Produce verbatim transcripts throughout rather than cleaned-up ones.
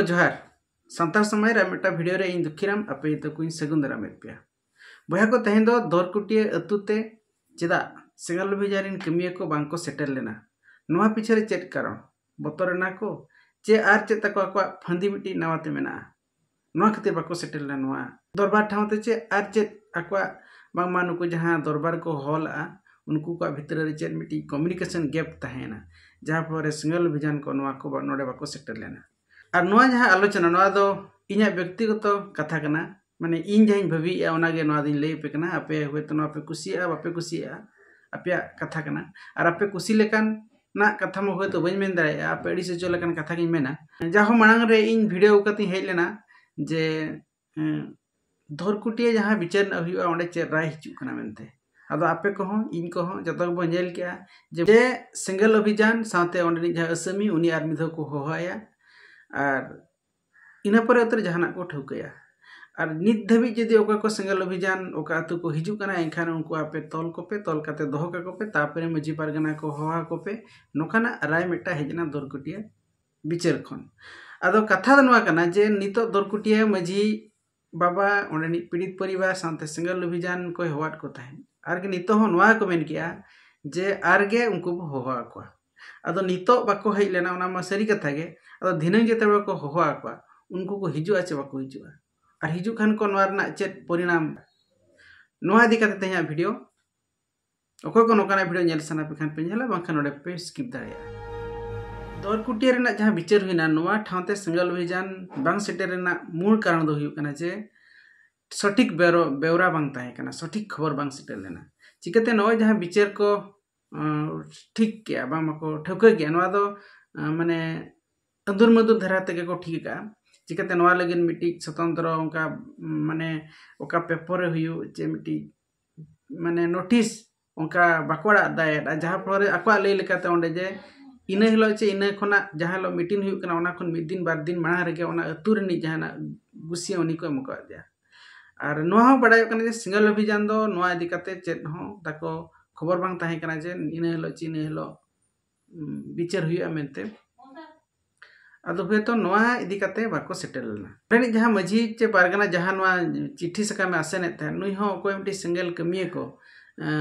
ᱡᱚᱦᱟᱨ᱾ ᱥᱟᱱᱛᱟᱲ ᱥᱚᱢᱟᱡᱽ ᱨᱮ ᱢᱤᱫᱴᱟᱝ ᱵᱷᱤᱰᱤᱭᱳ ᱨᱮ ᱤᱧ ᱫᱩᱠᱷᱤᱨᱟᱢ ᱟᱯᱮ ᱡᱚᱛᱚ ᱠᱚᱧ ᱥᱟᱹᱜᱩᱱ ᱫᱟᱨᱟᱢᱮᱫ ᱯᱮᱭᱟ᱾ ᱵᱚᱭᱦᱟ ᱠᱚ, ᱛᱮᱦᱮᱧ ᱫᱚ ᱫᱚᱨᱠᱩᱴᱤᱭᱟᱹ ᱟᱹᱛᱩ ᱛᱮ ᱪᱮᱫᱟᱜ ᱥᱮᱸᱜᱮᱞ ᱚᱵᱷᱤᱡᱟᱱ ᱨᱮᱱ ᱠᱟᱹᱢᱤᱭᱟᱹ ᱠᱚ ᱵᱟᱝ ᱠᱚ ᱥᱮᱴᱮᱨ ᱞᱮᱱᱟ, ᱱᱚᱣᱟ ᱯᱤᱪᱷᱮ ᱨᱮ ᱪᱮᱫ ᱠᱟᱨᱚᱱ? ᱵᱚᱛᱚᱨ ᱮᱱᱟ ᱠᱚ ᱪᱮ ᱟᱨ ᱪᱮᱫ ᱛᱟᱠᱚ ᱟᱠᱚᱣᱟᱜ ᱯᱷᱟᱹᱱᱫᱤ ᱢᱤᱫᱴᱤᱡ ᱱᱟᱣᱟ ᱛᱮ ᱢᱮᱱᱟᱜᱼᱟ, ᱱᱚᱣᱟ ᱠᱷᱟᱹᱛᱤᱨ ᱵᱟᱠᱚ ᱥᱮᱴᱮᱨ ᱞᱮᱱᱟ ᱱᱚᱣᱟ ᱫᱚᱨᱵᱟᱨ ᱴᱷᱟᱶ ᱛᱮ? ᱪᱮ ᱟᱨ ᱪᱮᱫ ᱟᱠᱚᱣᱟᱜ ᱵᱟᱝᱢᱟ ᱱᱩᱠᱩ ᱡᱟᱦᱟᱸ ᱫᱚᱨᱵᱟᱨ ᱠᱚ ᱦᱚᱦᱚ ᱞᱟᱜᱼᱟ, ᱩᱱᱠᱩ ᱠᱚᱣᱟᱜ ᱵᱷᱤᱛᱨᱤ ᱨᱮ ᱪᱮᱫ ᱢᱤᱫᱴᱤᱡ ᱠᱚᱢᱤᱭᱩᱱᱤᱠᱮᱥᱚᱱ ᱜᱮᱯ ᱛᱟᱦᱮᱸᱭᱮᱱᱟ, ᱡᱟᱦᱟᱸ ᱯᱚᱨᱮ ᱥᱮᱸᱜᱮᱞ ᱚᱵᱷᱤᱡᱟᱱ ᱠᱚ ᱱᱚᱣᱟ ᱠᱚ ᱵᱟ-, ᱱᱚᱰᱮ ᱵᱟᱠᱚ ᱥᱮᱴᱮᱨ ᱞᱮᱱᱟ? ᱟᱨ ᱱᱚᱣᱟ ᱡᱟᱦᱟᱸ ᱟᱞᱳᱪᱚᱱᱟ, ᱱᱚᱣᱟ ᱫᱚ ᱤᱧᱟᱹᱜ ᱵᱮᱠᱛᱤᱜᱚᱛᱚ ᱠᱟᱛᱷᱟ ᱠᱟᱱᱟ, ᱢᱟᱱᱮ ᱤᱧ ᱡᱟᱦᱟᱸᱧ ᱵᱷᱟᱹᱵᱤᱭᱮᱫᱼᱟ ᱚᱱᱟᱜᱮ ᱱᱚᱣᱟ ᱫᱚᱧ ᱞᱟᱹᱭ ᱟᱯᱮ ᱠᱟᱱᱟ᱾ ᱟᱯᱮ ᱦᱚᱭᱛᱳ ᱱᱚᱣᱟ ᱯᱮ ᱠᱩᱥᱤᱭᱟᱜᱼᱟ, ᱵᱟᱯᱮ ᱠᱩᱥᱤᱭᱟᱜᱼᱟ, ᱟᱯᱮᱭᱟᱜ ᱠᱟᱛᱷᱟ ᱠᱟᱱᱟ᱾ ᱟᱨ ᱟᱯᱮ ᱠᱩᱥᱤ ᱞᱮᱠᱟᱱᱟᱜ ᱠᱟᱛᱷᱟ ᱢᱟ ᱦᱚᱭᱛᱳ ᱵᱟᱹᱧ ᱢᱮᱱ ᱫᱟᱲᱮᱭᱟᱜᱼᱟ, ᱟᱯᱮ ᱟᱹᱲᱤᱥ ᱦᱚᱪᱚ ᱞᱮᱠᱟᱱ ᱠᱟᱛᱷᱟ ᱜᱤᱧ ᱢᱮᱱᱟ᱾ ᱡᱟᱦᱳ, ᱢᱟᱲᱟᱝ ᱨᱮ ᱤᱧ ᱵᱷᱤᱰᱤᱭᱳ ᱠᱟᱛᱮᱧ ᱦᱮᱡ ᱞᱮᱱᱟ ᱡᱮ, ᱮᱸ, ᱫᱷᱚᱨᱠᱩᱴᱤᱭᱟᱹ ᱡᱟᱦᱟᱸ ᱵᱤᱪᱟᱹᱨ ᱨᱮᱱᱟᱜ ᱦᱩᱭᱩᱜᱼᱟ, ᱚᱸᱰᱮ ᱪᱮᱫ ᱨᱟᱭ ᱦᱤᱡᱩᱜ ᱠᱟᱱᱟ ᱢᱮᱱᱛᱮ᱾ ᱟᱫᱚ ᱟᱯᱮ ᱠᱚᱦᱚᱸ, ᱤᱧ ᱠᱚᱦᱚᱸ, ᱡᱚᱛᱚ ᱜᱮᱵᱚᱱ ᱧᱮᱞ ᱠᱮᱜᱼᱟ ᱡᱮ, ᱡᱮ ᱥᱮᱸᱜᱮᱞ ᱚᱵᱷᱤᱡᱟᱱ ᱥᱟᱶᱛᱮ ᱚᱸᱰᱮᱱᱤᱡ ᱡᱟᱦᱟᱸ ᱟᱹᱥᱟᱹᱢᱤ, ᱩᱱᱤ ᱟᱨ ᱢᱤᱫ ᱫᱷᱟᱣ ᱠᱚ ᱦᱚᱦᱚᱣᱟᱭᱟ᱾ ᱟᱨ ᱤᱱᱟᱹ ᱯᱚᱨᱮ ᱩᱛᱟᱹᱨ ᱡᱟᱦᱟᱱᱟᱜ ᱠᱚ ᱴᱷᱟᱹᱣᱠᱟᱹᱭᱟ᱾ ᱟᱨ ᱱᱤᱛ ᱫᱷᱟᱹᱵᱤᱡ ᱡᱩᱫᱤ ᱚᱠᱚᱭ ᱠᱚ ᱥᱮᱸᱜᱮᱞ ᱚᱵᱷᱤᱡᱟᱱ ᱚᱠᱟ ᱟᱹᱛᱩ ᱠᱚ ᱦᱤᱡᱩᱜ ᱠᱟᱱᱟ, ᱮᱱᱠᱷᱟᱱ ᱩᱱᱠᱩ ᱟᱯᱮ ᱛᱚᱞ ᱠᱚᱯᱮ, ᱛᱚᱞ ᱠᱟᱛᱮ ᱫᱚᱦᱚ ᱠᱟᱠᱚ ᱯᱮ, ᱛᱟᱨᱯᱚᱨᱮ ᱢᱟᱹᱡᱷᱤ ᱯᱟᱨᱜᱟᱱᱟ ᱠᱚ ᱦᱚᱦᱚ ᱟᱠᱚ ᱯᱮ᱾ ᱱᱚᱝᱠᱟᱱᱟᱜ ᱨᱟᱭ ᱢᱤᱫᱴᱟᱝ ᱦᱮᱡ ᱮᱱᱟ ᱫᱚᱨᱠᱩᱴᱤᱭᱟᱹ ᱵᱤᱪᱟᱹᱨ ᱠᱷᱚᱱ᱾ ᱟᱫᱚ ᱠᱟᱛᱷᱟ ᱫᱚ ᱱᱚᱣᱟ ᱠᱟᱱᱟ ᱡᱮ ᱱᱤᱛᱚᱜ ᱫᱚᱨᱠᱩᱴᱤᱭᱟᱹ ᱢᱟᱹᱡᱷᱤ ᱵᱟᱵᱟ, ᱚᱸᱰᱮᱱᱤᱡ ᱯᱤᱲᱤᱛ ᱯᱚᱨᱤᱵᱟᱨ ᱥᱟᱶᱛᱮ ᱥᱮᱸᱜᱮᱞ ᱚᱵᱷᱤᱡᱟᱱ ᱠᱚᱭ ᱦᱚᱦᱚᱣᱟᱫ ᱠᱚ ᱛᱟᱦᱮᱸᱫ᱾ ᱟᱨ ᱜᱮ ᱱᱤᱛᱚᱜ ᱦᱚᱸ ᱱᱚᱣᱟ ᱠᱚ ᱢᱮᱱ ᱠᱮᱜᱼᱟ ᱡᱮ ᱟᱨ ᱜᱮ ᱩᱱᱠᱩ ᱵᱚ ᱦᱚᱦᱚ ᱟᱠᱚᱣᱟ᱾ ᱟᱫᱚ ᱱᱤᱛᱚᱜ ᱵᱟᱠᱚ ᱦᱮᱡ ᱞᱮᱱᱟ, ᱚᱱᱟ ᱢᱟ ᱥᱟᱹᱨᱤ ᱠᱟᱛᱷᱟ ᱜᱮ᱾ ᱟᱫᱚ ᱫᱷᱤᱱᱟᱹᱝ ᱡᱮᱛᱮ ᱦᱚᱲ ᱠᱚ ᱦᱚᱦᱚ ᱟᱠᱚᱣᱟ, ᱩᱱᱠᱩ ᱠᱚ ᱦᱤᱡᱩᱜᱼᱟ ᱪᱮ ᱵᱟᱠᱚ ᱦᱤᱡᱩᱜᱼᱟ? ᱟᱨ ᱦᱤᱡᱩᱜ ᱠᱷᱟᱱ ᱠᱚ, ᱱᱚᱣᱟ ᱨᱮᱱᱟᱜ ᱪᱮᱫ ᱯᱚᱨᱤᱱᱟᱢ? ᱱᱚᱣᱟ ᱤᱫᱤ ᱠᱟᱛᱮ ᱛᱮᱦᱮᱧᱟᱜ ᱵᱷᱤᱰᱤᱭᱳ᱾ ᱚᱠᱚᱭ ᱠᱚ ᱱᱚᱝᱠᱟᱱᱟᱜ ᱵᱷᱤᱰᱤᱭᱳ ᱧᱮᱞ ᱥᱟᱱᱟ ᱯᱮ ᱠᱷᱟᱱ ᱯᱮ ᱧᱮᱞᱟ, ᱵᱟᱝᱠᱷᱟᱱ ᱱᱚᱰᱮ ᱯᱮ ᱥᱠᱤᱯ ᱫᱟᱲᱮᱭᱟᱜᱼᱟ᱾ ᱫᱚᱨᱠᱩᱴᱤᱭᱟᱹ ᱨᱮᱱᱟᱜ ᱡᱟᱦᱟᱸ ᱵᱤᱪᱟᱹᱨ ᱦᱩᱭᱱᱟ, ᱱᱚᱣᱟ ᱴᱷᱟᱶ ᱛᱮ ᱥᱮᱸᱜᱮᱞ ᱚᱵᱷᱤᱡᱟᱱ ᱵᱟᱝ ᱥᱮᱴᱮᱨ ᱨᱮᱱᱟᱜ ᱢᱩᱞ ᱠᱟᱨᱚᱱ ᱫᱚ ᱦᱩᱭᱩᱜ ᱠᱟᱱᱟ ᱡᱮ ᱥᱚᱴᱷᱤᱠ ᱵᱮᱣᱨᱟ-, ᱵᱮᱣᱨᱟ ᱵᱟᱝ ᱛᱟᱦᱮᱸ ᱠᱟᱱᱟ, ᱥᱚᱴᱷᱤᱠ ᱠᱷᱚᱵᱚᱨ ᱵᱟᱝ ᱥᱮᱴᱮᱨ ᱞᱮᱱᱟ᱾ ᱪᱤᱠᱟᱹᱛᱮ ᱱᱚᱜᱼᱚᱭ ᱡᱟᱦᱟᱸ ᱵᱤᱪᱟᱹᱨ ᱠᱚ, ᱟᱸ, ᱴᱷᱤᱠ ᱠᱮᱜᱼᱟ, ᱵᱟᱝ ᱢᱟᱠᱚ ᱴᱷᱟᱹᱣᱠᱟᱹ ᱠᱮᱜᱼᱟ, ᱱᱚᱣᱟ ᱫᱚ, ᱟᱸ, ᱢᱟᱱᱮ ᱟᱹᱫᱩᱨ ᱢᱟᱹᱫᱩᱨ ᱫᱷᱟᱨᱟ ᱛᱮᱜᱮ ᱠᱚ ᱴᱷᱤᱠ ᱟᱠᱟᱜᱼᱟ᱾ ᱪᱤᱠᱟᱹᱛᱮ ᱱᱚᱣᱟ ᱞᱟᱹᱜᱤᱫ ᱢᱤᱫᱴᱤᱡ ᱥᱚᱛᱚᱱᱛᱨᱚ ᱚᱱᱠᱟ, ᱢᱟᱱᱮ ᱚᱠᱟ ᱯᱮᱯᱟᱨ ᱨᱮ ᱦᱩᱭᱩᱜ ᱪᱮ ᱢᱤᱫᱴᱤᱡ, ᱢᱟᱱᱮ ᱱᱳᱴᱤᱥ ᱚᱱᱠᱟ ᱵᱟᱠᱚ ᱟᱲᱟᱜ ᱫᱟᱲᱮᱭᱟᱫᱼᱟ, ᱡᱟᱦᱟᱸ ᱯᱷᱚᱞᱚ ᱨᱮ ᱟᱠᱚᱣᱟᱜ ᱞᱟᱹᱭ ᱞᱮᱠᱟᱛᱮ ᱚᱸᱰᱮ ᱡᱮ ᱤᱱᱟᱹ ᱦᱤᱞᱳᱜ ᱪᱮ ᱤᱱᱟᱹ ᱠᱷᱚᱱᱟᱜ ᱡᱟᱦᱟᱸ ᱦᱤᱞᱳᱜ ᱢᱤᱴᱤᱝ ᱦᱩᱭᱩᱜ ᱠᱟᱱᱟ, ᱚᱱᱟ ᱠᱷᱚᱱ ᱢᱤᱫ ᱫᱤᱱ ᱵᱟᱨ ᱫᱤᱱ ᱢᱟᱲᱟᱝ ᱨᱮᱜᱮ ᱚᱱᱟ ᱟᱹᱛᱩ ᱨᱤᱱᱤᱡ ᱡᱟᱦᱟᱱᱟᱜ ᱜᱩᱥᱤᱭᱟᱹ ᱩᱱᱤ ᱠᱚ ᱮᱢ ᱟᱠᱟᱫ ᱫᱮᱭᱟ᱾ ᱟᱨ ᱱᱚᱣᱟ ᱦᱚᱸ ᱵᱟᱲᱟᱭᱚᱜ ᱠᱟᱱᱟ ᱡᱮ ᱥᱮᱸᱜᱮᱞ ᱚᱵᱷᱤᱡᱟᱱ ᱫᱚ ᱱᱚᱣᱟ ᱤᱫᱤ ᱠᱟᱛᱮ ᱪᱮᱫ ᱦᱚᱸ ᱛᱟᱠᱚ ᱠᱷᱚᱵᱚᱨ ᱵᱟᱝ ᱛᱟᱦᱮᱸ ᱠᱟᱱᱟ ᱡᱮ ᱤᱱᱟᱹ ᱦᱤᱞᱳᱜ ᱪᱮ ᱤᱱᱟᱹ ᱦᱤᱞᱳᱜ, ᱩᱢ, ᱵᱤᱪᱟᱹᱨ ᱦᱩᱭᱩᱜᱼᱟ ᱢᱮᱱᱛᱮ᱾ ᱟᱫᱚ ᱦᱚᱭᱛᱳ ᱱᱚᱣᱟ ᱤᱫᱤ ᱠᱟᱛᱮ ᱵᱟᱠᱚ ᱥᱮᱴᱮᱨ ᱞᱮᱱᱟ᱾ ᱚᱸᱰᱮᱱᱤᱡ ᱡᱟᱦᱟᱸ ᱢᱟᱹᱡᱷᱤ ᱪᱮ ᱯᱟᱨᱜᱟᱱᱟ ᱡᱟᱦᱟᱸ ᱱᱚᱣᱟ ᱪᱤᱴᱷᱤ ᱥᱟᱠᱟᱢᱮ ᱟᱥᱮᱱᱮᱫ ᱛᱟᱦᱮᱸᱫ, ᱱᱩᱭ ᱦᱚᱸ ᱚᱠᱚᱭ ᱢᱤᱫᱴᱤᱡ ᱥᱮᱸᱜᱮᱞ ᱠᱟᱹᱢᱤᱭᱟᱹ ᱠᱚ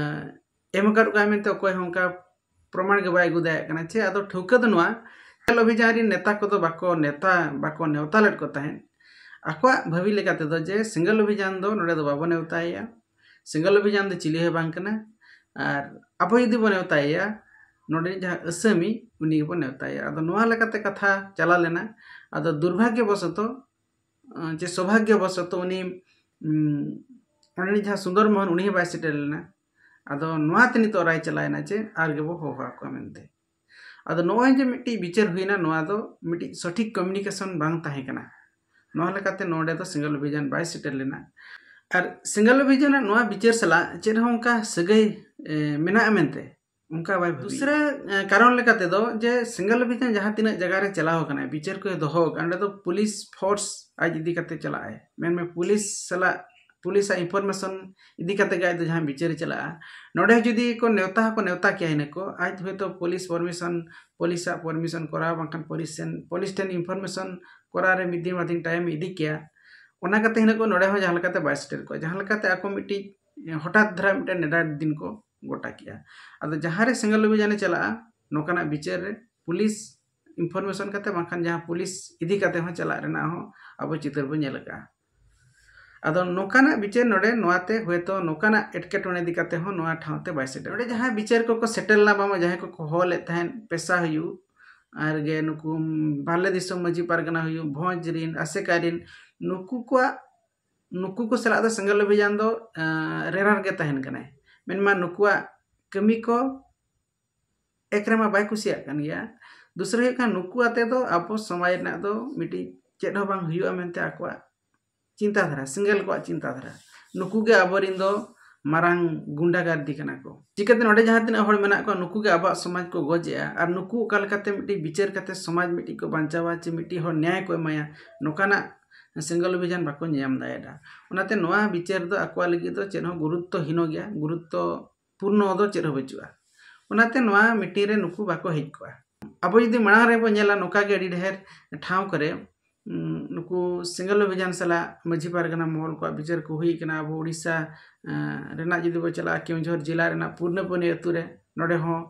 ᱮᱢ ᱟᱠᱟᱫ ᱠᱚᱣᱟ ᱢᱮᱱᱛᱮ ᱚᱠᱚᱭ ᱦᱚᱸ ᱚᱱᱠᱟ ᱯᱨᱚᱢᱟᱬ ᱜᱮ ᱵᱟᱭ ᱟᱹᱜᱩ ᱫᱟᱲᱮᱭᱟᱜ ᱠᱟᱱᱟ᱾ ᱪᱮ ᱟᱫᱚ ᱴᱷᱟᱹᱣᱠᱟᱹ ᱫᱚ ᱱᱚᱣᱟ, ᱥᱮᱸᱜᱮᱞ ᱚᱵᱷᱤᱡᱟᱱ ᱨᱮᱱ ᱱᱮᱛᱟ ᱠᱚᱫᱚ ᱵᱟᱠᱚ ᱱᱮᱣᱛᱟ ᱵᱟᱠᱚ ᱱᱮᱣᱛᱟ ᱞᱮᱫ ᱠᱚ ᱛᱟᱦᱮᱸᱫ᱾ ᱟᱠᱚᱣᱟᱜ ᱵᱷᱟᱹᱵᱤ ᱞᱮᱠᱟ ᱛᱮᱫᱚ ᱡᱮ ᱥᱮᱸᱜᱮᱞ ᱚᱵᱷᱤᱡᱟᱱ ᱫᱚ ᱱᱚᱰᱮ ᱫᱚ ᱵᱟᱵᱚ ᱱᱮᱣᱛᱟᱭᱮᱭᱟ, ᱥᱮᱸᱜᱮᱞ ᱚᱵᱷᱤᱡᱟᱱ ᱫᱚ ᱪᱤᱞᱤ ᱦᱚᱸ ᱵᱟᱝ ᱠᱟᱱᱟ, ᱟᱨ ᱟᱵᱚ ᱡᱩᱫᱤ ᱵᱚ ᱱᱮᱣᱛᱟᱭᱮᱭᱟ ᱱᱚᱰᱮ ᱡᱟᱦᱟᱸ ᱟᱹᱥᱟᱹᱢᱤ ᱩᱱᱤ ᱜᱮᱵᱚ ᱱᱮᱣᱛᱟᱭᱮᱭᱟ᱾ ᱟᱫᱚ ᱱᱚᱣᱟ ᱞᱮᱠᱟᱛᱮ ᱠᱟᱛᱷᱟ ᱪᱟᱞᱟᱣ ᱞᱮᱱᱟ᱾ ᱟᱫᱚ ᱫᱩᱨᱵᱷᱟᱜᱽᱜᱚ ᱵᱚᱥᱚᱛᱚ ᱪᱮ ᱥᱳᱵᱷᱟᱜᱽᱜᱚ ᱵᱚᱥᱚᱛᱚ ᱩᱱᱤ ᱚᱸᱰᱮᱱᱤᱡ ᱡᱟᱦᱟᱸ ᱥᱩᱱᱫᱚᱨ ᱢᱳᱦᱚᱱ ᱩᱱᱤ ᱦᱚᱸ ᱵᱟᱭ ᱥᱮᱴᱮᱨ ᱞᱮᱱᱟ᱾ ᱟᱫᱚ ᱱᱚᱣᱟ ᱛᱮ ᱱᱤᱛᱚᱜ ᱨᱟᱭ ᱪᱟᱞᱟᱣᱮᱱᱟ ᱡᱮ ᱟᱨ ᱜᱮᱵᱚ ᱦᱚᱦᱚ ᱟᱠᱚᱣᱟ ᱢᱮᱱᱛᱮ᱾ ᱟᱫᱚ ᱱᱚᱜᱼᱚᱭ ᱡᱮ ᱢᱤᱫᱴᱤᱡ ᱵᱤᱪᱟᱹᱨ ᱦᱩᱭᱱᱟ, ᱱᱚᱣᱟ ᱫᱚ ᱢᱤᱫᱴᱤᱡ ᱥᱚᱴᱷᱤᱠ ᱠᱚᱢᱤᱭᱩᱱᱤᱠᱮᱥᱚᱱ ᱵᱟᱝ ᱛᱟᱦᱮᱸ ᱠᱟᱱᱟ᱾ ᱱᱚᱣᱟ ᱞᱮᱠᱟᱛᱮ ᱱᱚᱰᱮ ᱫᱚ ᱥᱮᱸᱜᱮᱞ ᱚᱵᱷᱤᱡᱟᱱ ᱵᱟᱭ ᱥᱮᱴᱮᱨ ᱞᱮᱱᱟ᱾ ᱟᱨ ᱥᱮᱸᱜᱮᱞ ᱚᱵᱷᱤᱡᱟᱱᱟᱜ ᱱᱚᱣᱟ ᱵᱤᱪᱟᱹᱨ ᱥᱟᱞᱟᱜ ᱪᱮᱫ ᱦᱚᱸ ᱚᱱᱠᱟ ᱥᱟᱹᱜᱟᱹᱭ ᱢᱮᱱᱟᱜᱼᱟ ᱢᱮᱱᱛᱮ ᱚᱱᱠᱟ ᱵᱟᱭ ᱵᱷᱟᱹᱵᱤᱭᱟ᱾ ᱫᱩᱥᱨᱟᱹ ᱠᱟᱨᱚᱱ ᱞᱮᱠᱟ ᱛᱮᱫᱚ ᱡᱮ ᱥᱮᱸᱜᱮᱞ ᱚᱵᱷᱤᱡᱟᱱ ᱡᱟᱦᱟᱸ ᱛᱤᱱᱟᱹᱜ ᱡᱟᱭᱜᱟ ᱨᱮ ᱪᱟᱞᱟᱣ ᱟᱠᱟᱱᱟᱭ, ᱵᱤᱪᱟᱹᱨ ᱠᱚᱭ ᱫᱚᱦᱚ ᱟᱠᱟᱫ, ᱚᱸᱰᱮ ᱫᱚ ᱯᱩᱞᱤᱥ ᱯᱷᱳᱨᱥ ᱟᱡ ᱤᱫᱤ ᱠᱟᱛᱮ ᱪᱟᱞᱟᱜ ᱟᱭ, ᱢᱮᱱᱢᱮ ᱯᱩᱞᱤᱥ ᱥᱟᱞᱟᱜ ᱯᱩᱞᱤᱥᱟᱜ ᱤᱱᱯᱷᱚᱨᱢᱮᱥᱚᱱ ᱤᱫᱤ ᱠᱟᱛᱮ ᱜᱮ ᱟᱡ ᱫᱚ ᱡᱟᱦᱟᱸ ᱵᱤᱪᱟᱹᱨᱮ ᱪᱟᱞᱟᱜᱼᱟ᱾ ᱱᱚᱰᱮ ᱡᱩᱫᱤ ᱠᱚ ᱱᱮᱣᱛᱟ ᱦᱚᱸᱠᱚ ᱱᱮᱣᱛᱟ ᱠᱮᱭᱟ ᱦᱤᱱᱟᱹ ᱠᱚ, ᱟᱡ ᱦᱚᱭᱛᱳ ᱯᱩᱞᱤᱥ ᱯᱟᱨᱢᱤᱥᱚᱱ ᱯᱩᱞᱤᱥᱟᱜ ᱯᱟᱨᱢᱤᱥᱚᱱ ᱠᱚᱨᱟᱣ ᱵᱟᱝᱠᱷᱟᱱ ᱯᱩᱞᱤᱥ ᱥᱮᱱ ᱯᱩᱞᱤᱥ ᱴᱷᱮᱱ ᱤᱱᱯᱷᱚᱨᱢᱮᱥᱚᱱ ᱠᱚᱨᱟᱣ ᱨᱮ ᱢᱤᱫ ᱫᱤᱱ ᱵᱟᱨ ᱫᱤᱱ ᱴᱟᱭᱤᱢ ᱤᱫᱤ ᱠᱮᱭᱟ᱾ ᱚᱱᱟ ᱠᱟᱛᱮ ᱦᱤᱱᱟᱹ ᱠᱚ ᱱᱚᱰᱮ ᱦᱚᱸ ᱡᱟᱦᱟᱸ ᱞᱮᱠᱟᱛᱮ ᱵᱟᱭ ᱥᱮᱴᱮᱨ ᱠᱚᱜᱼᱟ, ᱡᱟᱦᱟᱸ ᱞᱮᱠᱟᱛᱮ ᱟᱠᱚ ᱢᱤᱫᱴᱤᱡ ᱦᱚᱴᱟᱛ ᱫᱷᱟᱨᱟ ᱢᱤᱫᱴᱮᱱ ᱱᱮᱰᱟ ᱫᱤᱱ ᱠᱚ ᱜᱚᱴᱟ ᱠᱮᱜᱼᱟ᱾ ᱟᱫᱚ ᱡᱟᱦᱟᱸ ᱨᱮ ᱥᱮᱸᱜᱮᱞ ᱚᱵᱷᱤᱡᱟᱱᱮ ᱪᱟᱞᱟᱜᱼᱟ ᱱᱚᱝᱠᱟᱱᱟᱜ ᱵᱤᱪᱟᱹᱨ ᱨᱮ ᱯᱩᱞᱤᱥ ᱤᱱᱯᱷᱚᱨᱢᱮᱥᱚᱱ ᱠᱟᱛᱮ ᱵᱟᱝᱠᱷᱟᱱ ᱡᱟᱦᱟᱸ ᱯᱩᱞᱤᱥ ᱤᱫᱤ ᱠᱟᱛᱮ ᱦᱚᱸ ᱪᱟᱞᱟᱜ ᱨᱮᱱᱟᱜ ᱦᱚᱸ ᱟᱵᱚ ᱪᱤᱛᱟᱹᱨ ᱵᱚᱱ ᱧᱮᱞ ᱟᱠᱟᱜᱼᱟ᱾ ᱟᱫᱚ ᱱᱚᱝᱠᱟᱱᱟᱜ ᱵᱤᱪᱟᱹᱨ ᱱᱚᱰᱮ ᱱᱚᱣᱟᱛᱮ ᱦᱚᱭᱛᱳ ᱱᱚᱝᱠᱟᱱᱟᱜ ᱮᱴᱠᱮᱴᱚᱬᱮ ᱤᱫᱤ ᱠᱟᱛᱮ ᱦᱚᱸ ᱱᱚᱣᱟ ᱴᱷᱟᱶ ᱛᱮ ᱵᱟᱭ ᱥᱮᱴᱮᱨ᱾ ᱱᱚᱰᱮ ᱡᱟᱦᱟᱸ ᱵᱤᱪᱟᱹᱨ ᱠᱚᱠᱚ ᱥᱮᱴᱮᱨ ᱞᱮᱱᱟ ᱵᱟᱝᱢᱟ ᱡᱟᱦᱟᱸᱭ ᱠᱚᱠᱚ ᱦᱚᱦᱚ ᱞᱮᱫ ᱛᱟᱦᱮᱸᱫ ᱯᱮᱥᱟ ᱦᱩᱭᱩᱜ, ᱟᱨ ᱜᱮ ᱱᱩᱠᱩ ᱵᱟᱞᱮ ᱫᱤᱥᱚᱢ ᱢᱟᱹᱡᱷᱤ ᱯᱟᱨᱜᱟᱱᱟ ᱦᱩᱭᱩᱜ, ᱵᱷᱚᱸᱡᱽ ᱨᱤᱱ, ᱟᱥᱮᱠᱟ ᱨᱤᱱ, ᱱᱩᱠᱩ ᱠᱚᱣᱟᱜ ᱱᱩᱠᱩ ᱠᱚ ᱥᱟᱞᱟᱜ ᱫᱚ ᱥᱮᱸᱜᱮᱞ ᱚᱵᱷᱤᱡᱟᱱ ᱫᱚ ᱨᱮᱨᱟᱨ ᱜᱮ ᱛᱟᱦᱮᱱ ᱠᱟᱱᱟᱭ᱾ ᱢᱮᱱᱢᱟ ᱱᱩᱠᱩᱣᱟᱜ ᱠᱟᱹᱢᱤ ᱠᱚ ᱮᱠ ᱨᱮᱢᱟ ᱵᱟᱭ ᱠᱩᱥᱤᱭᱟᱜ ᱠᱟᱱ ᱜᱮᱭᱟ, ᱫᱩᱥᱨᱟᱹ ᱦᱩᱭᱩᱜ ᱠᱟᱱᱟ ᱱᱩᱠᱩ ᱟᱛᱮ ᱫᱚ ᱟᱵᱚ ᱥᱚᱢᱟᱡᱽ ᱨᱮᱱᱟᱜ ᱫᱚ ᱢᱤᱫᱴᱤᱡ ᱪᱮᱫ ᱦᱚᱸ ᱵᱟᱝ ᱦᱩᱭᱩᱜᱼᱟ ᱢᱮᱱᱛᱮ ᱟᱠᱚᱣᱟᱜ ᱪᱤᱱᱛᱟᱹ ᱫᱷᱟᱨᱟ, ᱥᱮᱸᱜᱮᱞ ᱠᱚᱣᱟᱜ ᱪᱤᱱᱛᱟᱹ ᱫᱷᱟᱨᱟ᱾ ᱱᱩᱠᱩ ᱜᱮ ᱟᱵᱚᱨᱤᱱ ᱫᱚ ᱢᱟᱨᱟᱝ ᱜᱩᱱᱰᱟᱜᱟᱨᱫᱤ ᱠᱟᱱᱟ ᱠᱚ᱾ ᱪᱤᱠᱟᱹᱛᱮ ᱱᱚᱰᱮ ᱡᱟᱦᱟᱸ ᱛᱤᱱᱟᱹᱜ ᱦᱚᱲ ᱢᱮᱱᱟᱜ ᱠᱚᱣᱟ ᱱᱩᱠᱩ ᱜᱮ ᱟᱵᱚᱣᱟᱜ ᱥᱚᱢᱟᱡᱽ ᱠᱚ ᱜᱚᱡᱮᱜᱼᱟ, ᱟᱨ ᱱᱩᱠᱩ ᱚᱠᱟ ᱞᱮᱠᱟᱛᱮ ᱢᱤᱫᱴᱤᱡ ᱵᱤᱪᱟᱹᱨ ᱠᱟᱛᱮ ᱥᱚᱢᱟᱡᱽ ᱢᱤᱫᱴᱤᱡ ᱠᱚ ᱵᱟᱧᱪᱟᱣᱟ ᱪᱮ ᱢᱤᱫᱴᱤᱡ ᱦᱚᱲ ᱱᱮᱭᱟᱭ ᱠᱚ ᱮᱢᱟᱭᱟ, ᱱᱚᱝᱠᱟᱱᱟᱜ ᱥᱮᱸᱜᱮᱞ ᱚᱵᱷᱤᱡᱟᱱ ᱵᱟᱠᱚ ᱧᱟᱢ ᱫᱟᱲᱮᱭᱟᱜᱼᱟ᱾ ᱚᱱᱟᱛᱮ ᱱᱚᱣᱟ ᱵᱤᱪᱟᱹᱨ ᱫᱚ ᱟᱠᱚᱣᱟᱜ ᱞᱟᱹᱜᱤᱫ ᱫᱚ ᱪᱮᱫ ᱦᱚᱸ ᱜᱩᱨᱩᱛᱛᱚ ᱦᱤᱱᱚ ᱜᱮᱭᱟ, ᱜᱩᱨᱩᱛᱛᱚ ᱯᱩᱨᱱᱚ ᱫᱚ ᱪᱮᱫ ᱦᱚᱸ ᱵᱟᱹᱪᱩᱜᱼᱟ᱾ ᱚᱱᱟᱛᱮ ᱱᱚᱣᱟ ᱢᱤᱴᱤᱝ ᱨᱮ ᱱᱩᱠᱩ ᱵᱟᱠᱚ ᱦᱮᱡ ᱠᱚᱜᱼᱟ᱾ ᱟᱵᱚ ᱡᱩᱫᱤ ᱢᱟᱲᱟᱝ ᱨᱮᱵᱚ ᱧᱮᱞᱟ, ᱱᱚᱝᱠᱟ ᱜᱮ ᱟᱹᱰᱤ ᱰᱷᱮᱨ ᱴᱷᱟᱶ ᱠᱚᱨᱮ ᱩᱸ, ᱱᱩᱠᱩ ᱥᱮᱸᱜᱮᱞ ᱚᱵᱷᱤᱡᱟᱱ ᱥᱟᱞᱟᱜ ᱢᱟᱹᱡᱷᱤ ᱯᱟᱨᱜᱟᱱᱟ ᱢᱚᱦᱚᱞ ᱠᱚᱣᱟᱜ ᱵᱤᱪᱟᱹᱨ ᱠᱚ ᱦᱩᱭ ᱠᱟᱱᱟ᱾ ᱟᱵᱚ ᱩᱲᱤᱥᱥᱟ ᱮᱸ, ᱨᱮᱱᱟᱜ ᱡᱩᱫᱤ ᱵᱚ ᱪᱟᱞᱟᱜᱼᱟ, ᱠᱮᱣᱚᱱᱡᱷᱚᱨ ᱡᱮᱞᱟ ᱨᱮᱱᱟᱜ ᱯᱩᱨᱱᱟᱯᱟᱱᱤ ᱟᱹᱛᱩ ᱨᱮ, ᱱᱚᱰᱮ ᱦᱚᱸ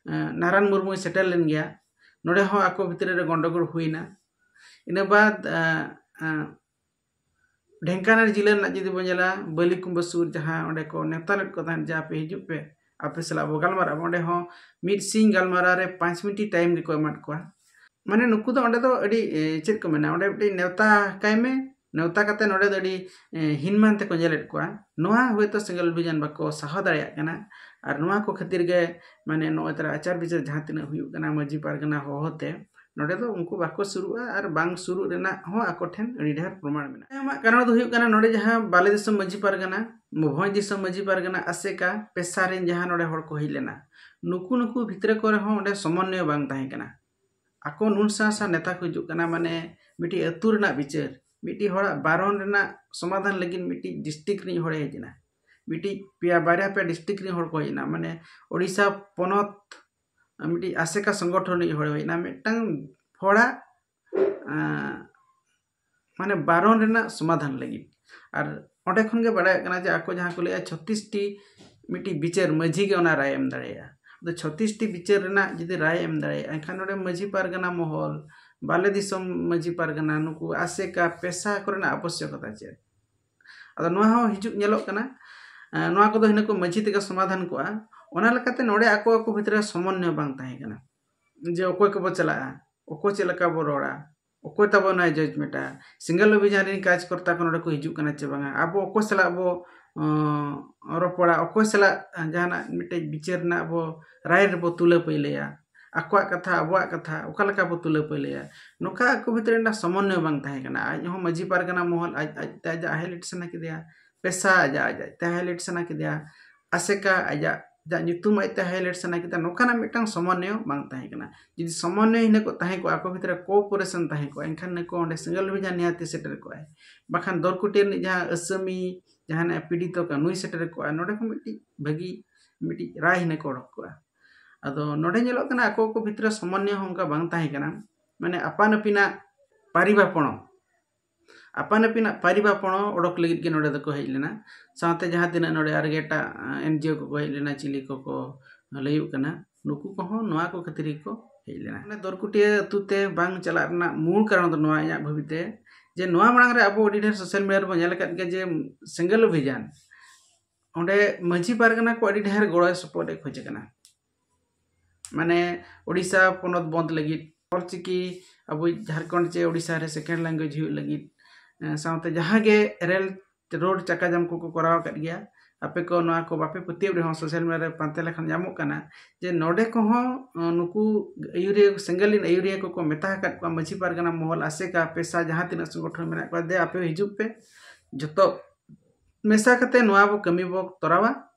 ᱮᱸ, ᱱᱟᱨᱟᱱ ᱢᱩᱨᱢᱩᱭ ᱥᱮᱴᱮᱨ ᱞᱮᱱ ᱜᱮᱭᱟ᱾ ᱱᱚᱰᱮ ᱦᱚᱸ ᱟᱠᱚ ᱵᱷᱤᱛᱨᱤ ᱨᱮ ᱜᱚᱱᱰᱚᱜᱳᱲ ᱦᱩᱭᱱᱟ᱾ ᱤᱱᱟᱹ ᱵᱟᱫ ᱮᱸ, ᱮᱸ, ᱰᱷᱮᱝᱠᱟᱱᱟᱞ ᱡᱮᱞᱟ ᱨᱮᱱᱟᱜ ᱡᱩᱫᱤ ᱵᱚᱱ ᱧᱮᱞᱟ, ᱵᱟᱹᱞᱤᱠᱩᱢᱵᱟᱹ ᱥᱩᱨ ᱡᱟᱦᱟᱸ ᱚᱸᱰᱮ ᱠᱚ ᱱᱮᱣᱛᱟ ᱞᱮᱫ ᱠᱚ ᱛᱟᱦᱮᱸᱫ ᱡᱮ ᱟᱯᱮ ᱦᱤᱡᱩᱜ ᱯᱮ, ᱟᱯᱮ ᱥᱟᱞᱟᱜ ᱵᱚ ᱜᱟᱞᱢᱟᱨᱟᱜᱼᱟ, ᱚᱸᱰᱮ ᱦᱚᱸ ᱢᱤᱫ ᱥᱤᱧ ᱜᱟᱞᱢᱟᱨᱟᱣ ᱨᱮ ᱯᱟᱸᱪ ᱢᱤᱱᱤᱴ ᱴᱟᱭᱤᱢ ᱜᱮᱠᱚ ᱮᱢᱟᱫ ᱠᱚᱣᱟ᱾ ᱢᱟᱱᱮ ᱱᱩᱠᱩ ᱫᱚ ᱚᱸᱰᱮ ᱫᱚ ᱟᱹᱰᱤ ᱮ, ᱪᱮᱫ ᱠᱚ ᱢᱮᱱᱟ, ᱚᱸᱰᱮ ᱢᱤᱫᱴᱤᱡ ᱱᱮᱣᱛᱟ ᱠᱟᱭ ᱢᱮ, ᱱᱮᱣᱛᱟ ᱠᱟᱛᱮ ᱱᱚᱰᱮ ᱫᱚ ᱟᱹᱰᱤ ᱮ, ᱦᱤᱱᱢᱟᱱ ᱛᱮᱠᱚ ᱧᱮᱞᱮᱫ ᱠᱚᱣᱟ᱾ ᱱᱚᱣᱟ ᱦᱚᱭᱛᱳ ᱥᱮᱸᱜᱮᱞ ᱚᱵᱷᱤᱡᱟᱱ ᱵᱟᱠᱚ ᱥᱟᱦᱟᱣ ᱫᱟᱲᱮᱭᱟᱜ ᱠᱟᱱᱟ᱾ ᱟᱨ ᱱᱚᱣᱟ ᱠᱚ ᱠᱷᱟᱹᱛᱤᱨ ᱜᱮ ᱢᱟᱱᱮ ᱱᱚᱜᱼᱚᱭ ᱛᱟᱨᱟ ᱟᱪᱟᱨ ᱵᱤᱪᱟᱹᱨ ᱡᱟᱦᱟᱸ ᱛᱤᱱᱟᱹᱜ ᱦᱩᱭᱩᱜ ᱠᱟᱱᱟ ᱢᱟᱹᱡᱷᱤ ᱯᱟᱨᱜᱟᱱᱟ ᱦᱚᱦᱚᱛᱮ, ᱱᱚᱰᱮ ᱫᱚ ᱩᱱᱠᱩ ᱵᱟᱠᱚ ᱥᱩᱨᱩᱜᱼᱟ ᱟᱨ ᱵᱟᱝ ᱥᱩᱨᱩᱜ ᱨᱮᱱᱟᱜ ᱦᱚᱸ ᱟᱠᱚ ᱴᱷᱮᱱ ᱟᱹᱰᱤ ᱰᱷᱮᱨ ᱯᱨᱚᱢᱟᱬ ᱢᱮᱱᱟᱜᱼᱟ᱾ ᱟᱭᱢᱟ ᱠᱟᱨᱚᱱ ᱫᱚ ᱦᱩᱭᱩᱜ ᱠᱟᱱᱟ, ᱱᱚᱰᱮ ᱡᱟᱦᱟᱸ ᱵᱟᱞᱮ ᱫᱤᱥᱚᱢ ᱢᱟᱹᱡᱷᱤ ᱯᱟᱨᱜᱟᱱᱟ, ᱵᱷᱚᱸᱡᱽ ᱫᱤᱥᱚᱢ ᱢᱟᱹᱡᱷᱤ ᱯᱟᱨᱜᱟᱱᱟ, ᱟᱥᱮᱠᱟ, ᱯᱮᱥᱟ ᱨᱮᱱ ᱡᱟᱦᱟᱸ ᱱᱚᱰᱮ ᱦᱚᱲ ᱠᱚ ᱦᱮᱡ ᱞᱮᱱᱟ, ᱱᱩᱠᱩ ᱱᱩᱠᱩ ᱵᱷᱤᱛᱨᱤ ᱠᱚᱨᱮ ᱦᱚᱸ ᱚᱸᱰᱮ ᱥᱚᱢᱚᱱᱱᱚᱭ ᱵᱟᱝ ᱛᱟᱦᱮᱸ ᱠᱟᱱᱟ᱾ ᱟᱠᱚ ᱱᱩᱱ ᱥᱟᱦᱟ ᱥᱟᱦᱟ ᱱᱮᱛᱟ ᱠᱚ ᱦᱤᱡᱩᱜ ᱠᱟᱱᱟ, ᱢᱟᱱᱮ ᱢᱤᱫᱴᱤᱡ ᱟᱹᱛᱩ ᱨᱮᱱᱟᱜ ᱵᱤᱪᱟᱹᱨ, ᱢᱤᱫᱴᱤᱡ ᱦᱚᱲᱟᱜ ᱵᱟᱨᱚᱱ ᱨᱮᱱᱟᱜ ᱥᱚᱢᱟᱫᱷᱟᱱ ᱞᱟᱹᱜᱤᱫ ᱢᱤᱫᱴᱤᱡ ᱰᱤᱥᱴᱨᱤᱠᱴ ᱨᱤᱱᱤᱡ ᱦᱚᱲᱮ ᱦᱮᱡ ᱮᱱᱟ, ᱢᱤᱫᱴᱤᱡ ᱯᱮᱭᱟ, ᱵᱟᱨᱭᱟ ᱯᱮᱭᱟ ᱰᱤᱥᱴᱨᱤᱠᱴ ᱨᱤᱱᱤᱡ ᱦᱚᱲ ᱠᱚ ᱦᱮᱡ ᱮᱱᱟ, ᱢᱟᱱᱮ ᱳᱰᱤᱥᱟ ᱯᱚᱱᱚᱛ ᱢᱤᱫᱴᱤᱡ ᱟᱥᱮᱠᱟ ᱥᱚᱝᱜᱚᱴᱷᱚᱱ ᱨᱤᱱᱤᱡ ᱦᱚᱲᱮ ᱦᱮᱡ ᱮᱱᱟ, ᱢᱤᱫᱴᱟᱝ ᱦᱚᱲᱟᱜ ᱟᱸ, ᱢᱟᱱᱮ ᱵᱟᱨᱚᱱ ᱨᱮᱱᱟᱜ ᱥᱚᱢᱟᱫᱷᱟᱱ ᱞᱟᱹᱜᱤᱫ᱾ ᱟᱨ ᱚᱸᱰᱮ ᱠᱷᱚᱱ ᱜᱮ ᱵᱟᱲᱟᱭᱚᱜ ᱠᱟᱱᱟ ᱡᱮ ᱟᱠᱚ ᱡᱟᱦᱟᱸ ᱠᱚ ᱞᱟᱹᱭᱟ ᱪᱷᱚᱛᱤᱥ ᱴᱤ ᱢᱤᱫᱴᱤᱡ ᱵᱤᱪᱟᱹᱨ ᱢᱟᱹᱡᱷᱤ ᱜᱮ ᱚᱱᱟ ᱨᱟᱭ ᱮᱢ ᱫᱟᱲᱮᱭᱟᱜᱼᱟ᱾ ᱟᱫᱚ ᱪᱷᱚᱛᱤᱥ ᱴᱤ ᱵᱤᱪᱟᱹᱨ ᱨᱮᱱᱟᱜ ᱡᱩᱫᱤ ᱨᱟᱭ ᱮᱢ ᱫᱟᱲᱮᱭᱟᱜᱼᱟ, ᱮᱱᱠᱷᱟᱱ ᱱᱚᱰᱮ ᱢᱟᱹᱡᱷᱤ ᱯᱟᱨᱜᱟᱱᱟ ᱢᱚᱦᱚᱞ, ᱵᱟᱞᱮ ᱫᱤᱥᱚᱢ ᱢᱟᱹᱡᱷᱤ ᱯᱟᱨᱜᱟᱱᱟ, ᱱᱩᱠᱩ ᱟᱥᱮᱠᱟ, ᱯᱮᱥᱟ ᱠᱚᱨᱮᱱᱟᱜ ᱟᱵᱚᱥᱭᱚᱠᱚᱛᱟ ᱪᱮᱫ? ᱟᱫᱚ ᱱᱚᱣᱟ ᱦᱚᱸ ᱦᱤᱡᱩᱜ ᱧᱮᱞᱚᱜ ᱠᱟᱱᱟ᱾ ᱮᱸ, ᱱᱚᱣᱟ ᱠᱚᱫᱚ ᱦᱤᱱᱟᱹ ᱠᱚ ᱢᱟᱹᱡᱷᱤ ᱛᱮᱜᱮ ᱥᱚᱢᱟᱫᱷᱟᱱ ᱠᱚᱜᱼᱟ᱾ ᱚᱱᱟ ᱞᱮᱠᱟᱛᱮ ᱱᱚᱰᱮ ᱟᱠᱚ ᱟᱠᱚ ᱵᱷᱤᱛᱨᱤ ᱨᱮ ᱥᱚᱢᱚᱱᱱᱚᱭ ᱵᱟᱝ ᱛᱟᱦᱮᱸ ᱠᱟᱱᱟ ᱡᱮ ᱚᱠᱚᱭ ᱠᱚᱵᱚ ᱪᱟᱞᱟᱜᱼᱟ, ᱚᱠᱚᱭ ᱪᱮᱫ ᱞᱮᱠᱟ ᱵᱚ ᱨᱚᱲᱟ, ᱚᱠᱚᱭ ᱛᱟᱵᱚ ᱱᱚᱣᱟ ᱡᱟᱡᱽᱢᱮᱱᱴᱟ᱾ ᱥᱮᱸᱜᱮᱞ ᱚᱵᱷᱤᱡᱟᱱ ᱨᱮᱱ ᱠᱟᱨᱡᱽᱠᱚᱨᱛᱟ ᱠᱚ ᱱᱚᱰᱮ ᱠᱚ ᱦᱤᱡᱩᱜ ᱠᱟᱱᱟ ᱪᱮ ᱵᱟᱝᱟ, ᱟᱵᱚ ᱚᱠᱚᱭ ᱥᱟᱞᱟᱜ ᱵᱚ ᱚᱸ, ᱨᱚᱯᱚᱲᱟ, ᱚᱠᱚᱭ ᱥᱟᱞᱟᱜ ᱡᱟᱦᱟᱱᱟᱜ ᱢᱤᱫᱴᱮᱡ ᱵᱤᱪᱟᱹᱨ ᱨᱮᱱᱟᱜ ᱵᱚ ᱨᱟᱭ ᱨᱮᱵᱚ ᱛᱩᱞᱟᱹ ᱯᱟᱹᱭᱞᱟᱹᱭᱟ, ᱟᱠᱚᱣᱟᱜ ᱠᱟᱛᱷᱟ ᱟᱵᱚᱣᱟᱜ ᱠᱟᱛᱷᱟ ᱚᱠᱟ ᱞᱮᱠᱟ ᱵᱚ ᱛᱩᱞᱟᱹ ᱯᱟᱹᱭᱞᱟᱹᱭᱟ, ᱱᱚᱝᱠᱟ ᱟᱠᱚ ᱵᱷᱤᱛᱨᱤ ᱨᱮᱱᱟᱜ ᱥᱚᱢᱚᱱᱱᱚᱭ ᱵᱟᱝ ᱛᱟᱦᱮᱸ ᱠᱟᱱᱟ᱾ ᱟᱡ ᱦᱚᱸ ᱢᱟᱹᱡᱷᱤ ᱯᱟᱨᱜᱟᱱᱟ ᱢᱚᱦᱚᱞ ᱟᱡ ᱟᱡ ᱛᱮ ᱟᱡᱟᱜ ᱦᱟᱭᱞᱟᱭᱤᱴ ᱥᱟᱱᱟ ᱠᱮᱫᱮᱭᱟ, ᱯᱮᱥᱟ ᱟᱡᱟᱜ ᱟᱡ ᱟᱡ ᱛᱮ ᱦᱟᱭᱞᱟᱭᱤᱴ ᱥᱟᱱᱟ ᱠᱮᱫᱮᱭᱟ, ᱟᱥᱮᱠᱟ ᱟᱡᱟᱜ ᱟᱡᱟᱜ ᱧᱩᱛᱩᱢ ᱟᱡ ᱛᱮ ᱦᱟᱭᱞᱟᱭᱤᱴ ᱥᱟᱱᱟ ᱠᱮᱫᱟ, ᱱᱚᱝᱠᱟᱱᱟᱜ ᱢᱤᱫᱴᱟᱝ ᱥᱚᱢᱚᱱᱱᱚᱭ ᱵᱟᱝ ᱛᱟᱦᱮᱸ ᱠᱟᱱᱟ᱾ ᱡᱩᱫᱤ ᱥᱚᱢᱚᱱᱱᱚᱭ ᱦᱤᱱᱟᱹ ᱠᱚ ᱛᱟᱦᱮᱸ ᱠᱚᱜᱼᱟ, ᱟᱠᱚ ᱵᱷᱤᱛᱨᱤ ᱨᱮ ᱠᱳᱯᱟᱨᱮᱥᱚᱱ ᱛᱟᱦᱮᱸ ᱠᱚᱜᱼᱟ, ᱮᱱᱠᱷᱟᱱ ᱱᱩᱠᱩ ᱚᱸᱰᱮ ᱥᱮᱸᱜᱮᱞ ᱚᱵᱷᱤᱡᱟᱱ ᱱᱤᱦᱟᱹᱛᱤ ᱥᱮᱴᱮᱨ ᱠᱚᱜᱼᱟᱭ᱾ ᱵᱟᱠᱷᱟᱱ ᱫᱚᱨᱠᱩᱴᱤᱭᱟᱹ ᱨᱤᱱᱤᱡ ᱡᱟᱦᱟᱸ ᱟᱹᱥᱟᱹᱢᱤ, ᱡᱟᱦᱟᱱᱟᱜ ᱯᱤᱰᱤᱛᱚ ᱠᱟᱱᱟ, ᱱᱩᱭ ᱥᱮᱴᱮᱨ ᱠᱚᱜᱼᱟ, ᱱᱚᱰᱮ ᱠᱷᱚᱱ ᱢᱤᱫᱴᱤᱡ ᱵᱷᱟᱹᱜᱤ ᱢᱤᱫᱴᱤᱡ ᱨᱟᱭ ᱦᱤᱱᱟᱹ ᱠᱚ ᱚᱰᱚᱠ ᱠᱚᱜᱼᱟ᱾ ᱟᱫᱚ ᱱᱚᱰᱮ ᱧᱮᱞᱚᱜ ᱠᱟᱱᱟ, ᱟᱠᱚ ᱠᱚ ᱵᱷᱤᱛᱨᱤ ᱥᱚᱢᱚᱱᱱᱚᱭᱚ ᱦᱚᱸ ᱚᱱᱠᱟ ᱵᱟᱝ ᱛᱟᱦᱮᱸ ᱠᱟᱱᱟ᱾ ᱢᱟᱱᱮ ᱟᱯᱟᱱ ᱟᱹᱯᱤᱱᱟᱜ ᱯᱟᱹᱨᱤᱵᱟᱯᱚᱬᱚ, ᱟᱯᱟᱱ ᱟᱹᱯᱤᱱᱟᱜ ᱯᱟᱹᱨᱤᱵᱟᱯᱚᱬᱚ ᱚᱰᱚᱠ ᱞᱟᱹᱜᱤᱫ ᱜᱮ ᱱᱚᱰᱮ ᱫᱚᱠᱚ ᱦᱮᱡ ᱞᱮᱱᱟ᱾ ᱥᱟᱶᱛᱮ ᱡᱟᱦᱟᱸ ᱛᱤᱱᱟᱹᱜ ᱱᱚᱰᱮ ᱟᱨᱜᱮ ᱮᱴᱟᱜ ᱮᱱᱡᱤᱳ ᱠᱚᱠᱚ ᱦᱮᱡ ᱞᱮᱱᱟ, ᱪᱤᱞᱤ ᱠᱚᱠᱚ ᱞᱟᱹᱭᱩᱜ ᱠᱟᱱᱟ, ᱱᱩᱠᱩ ᱠᱚᱦᱚᱸ ᱱᱚᱣᱟ ᱠᱚ ᱠᱷᱟᱹᱛᱤᱨ ᱜᱮᱠᱚ ᱦᱮᱡ ᱞᱮᱱᱟ᱾ ᱢᱟᱱᱮ ᱫᱚᱨᱠᱩᱴᱤᱭᱟᱹ ᱟᱹᱛᱩ ᱛᱮ ᱵᱟᱝ ᱪᱟᱞᱟᱜ ᱨᱮᱱᱟᱜ ᱢᱩᱞ ᱠᱟᱨᱚᱱ ᱫᱚ ᱱᱚᱣᱟ ᱤᱧᱟᱹᱜ ᱵᱷᱟᱹᱵᱤᱛᱮ, ᱡᱮ ᱱᱚᱣᱟ ᱢᱟᱲᱟᱝ ᱨᱮ ᱟᱵᱚ ᱟᱹᱰᱤ ᱰᱷᱮᱨ ᱥᱳᱥᱟᱞ ᱢᱤᱰᱤᱭᱟ ᱨᱮᱵᱚᱱ ᱧᱮᱞ ᱟᱠᱟᱫ ᱜᱮᱭᱟ ᱡᱮ ᱥᱮᱸᱜᱮᱞ ᱚᱵᱷᱤᱡᱟᱱ, ᱚᱸᱰᱮ ᱢᱟᱹᱡᱷᱤ ᱯᱟᱨᱜᱟᱱᱟ ᱠᱚ ᱟᱹᱰᱤ ᱰᱷᱮᱨ ᱜᱚᱲᱚ ᱥᱚᱯᱚᱦᱚᱫ ᱮ ᱠᱷᱚᱡ ᱠᱟᱱᱟ᱾ ᱢᱟᱱᱮ ᱳᱰᱤᱥᱟ ᱯᱚᱱᱚᱛ ᱵᱚᱸᱫᱽ ᱞᱟᱹᱜᱤᱫ, ᱚᱞᱪᱤᱠᱤ ᱟᱵᱚ ᱡᱷᱟᱲᱠᱷᱚᱸᱰ ᱪᱮ ᱳᱰᱤᱥᱟ ᱨᱮ ᱥᱮᱠᱮᱱᱰ ᱞᱮᱝᱜᱩᱭᱮᱡᱽ ᱦᱩᱭᱩᱜ ᱞᱟᱹᱜᱤᱫ, ᱮᱸ, ᱥᱟᱶᱛᱮ ᱡᱟᱦᱟᱸ ᱜᱮ ᱨᱮᱞ ᱨᱳᱰ ᱪᱟᱠᱟᱡᱟᱢ ᱠᱚᱠᱚ ᱠᱚᱨᱟᱣ ᱟᱠᱟᱫ ᱜᱮᱭᱟ᱾ ᱟᱯᱮ ᱠᱚ ᱱᱚᱣᱟ ᱠᱚ ᱵᱟᱯᱮ ᱯᱟᱹᱛᱭᱟᱹᱣ ᱨᱮᱦᱚᱸ ᱥᱳᱥᱟᱞ ᱢᱤᱰᱤᱭᱟ ᱨᱮ ᱯᱟᱱᱛᱮ ᱞᱮᱠᱷᱟᱱ ᱧᱟᱢᱚᱜ ᱠᱟᱱᱟ ᱡᱮ ᱱᱚᱰᱮ ᱠᱚᱦᱚᱸ, ᱮᱸ, ᱱᱩᱠᱩ ᱟᱹᱭᱩᱨᱤᱭᱟᱹ, ᱥᱮᱸᱜᱮᱞᱤᱱ ᱟᱹᱭᱩᱨᱤᱭᱟᱹ ᱠᱚᱠᱚ ᱢᱮᱛᱟ ᱟᱠᱟᱫ ᱠᱚᱣᱟ ᱢᱟᱹᱡᱷᱤ ᱯᱟᱨᱜᱟᱱᱟ ᱢᱚᱦᱚᱞ, ᱟᱥᱮᱠᱟ, ᱯᱮᱥᱟ, ᱡᱟᱦᱟᱸ ᱛᱤᱱᱟᱹᱜ ᱥᱚᱝᱜᱚᱴᱷᱚᱱ ᱢᱮᱱᱟᱜ ᱠᱚᱣᱟ, ᱫᱮ ᱟᱯᱮ ᱦᱤᱡᱩᱜ ᱯᱮ, ᱡᱚᱛᱚ ᱢᱮᱥᱟ ᱠᱟᱛᱮ ᱱᱚᱣᱟ ᱵᱚ ᱠᱟᱹᱢᱤ ᱵᱚ ᱛᱚᱨᱟᱣᱟ᱾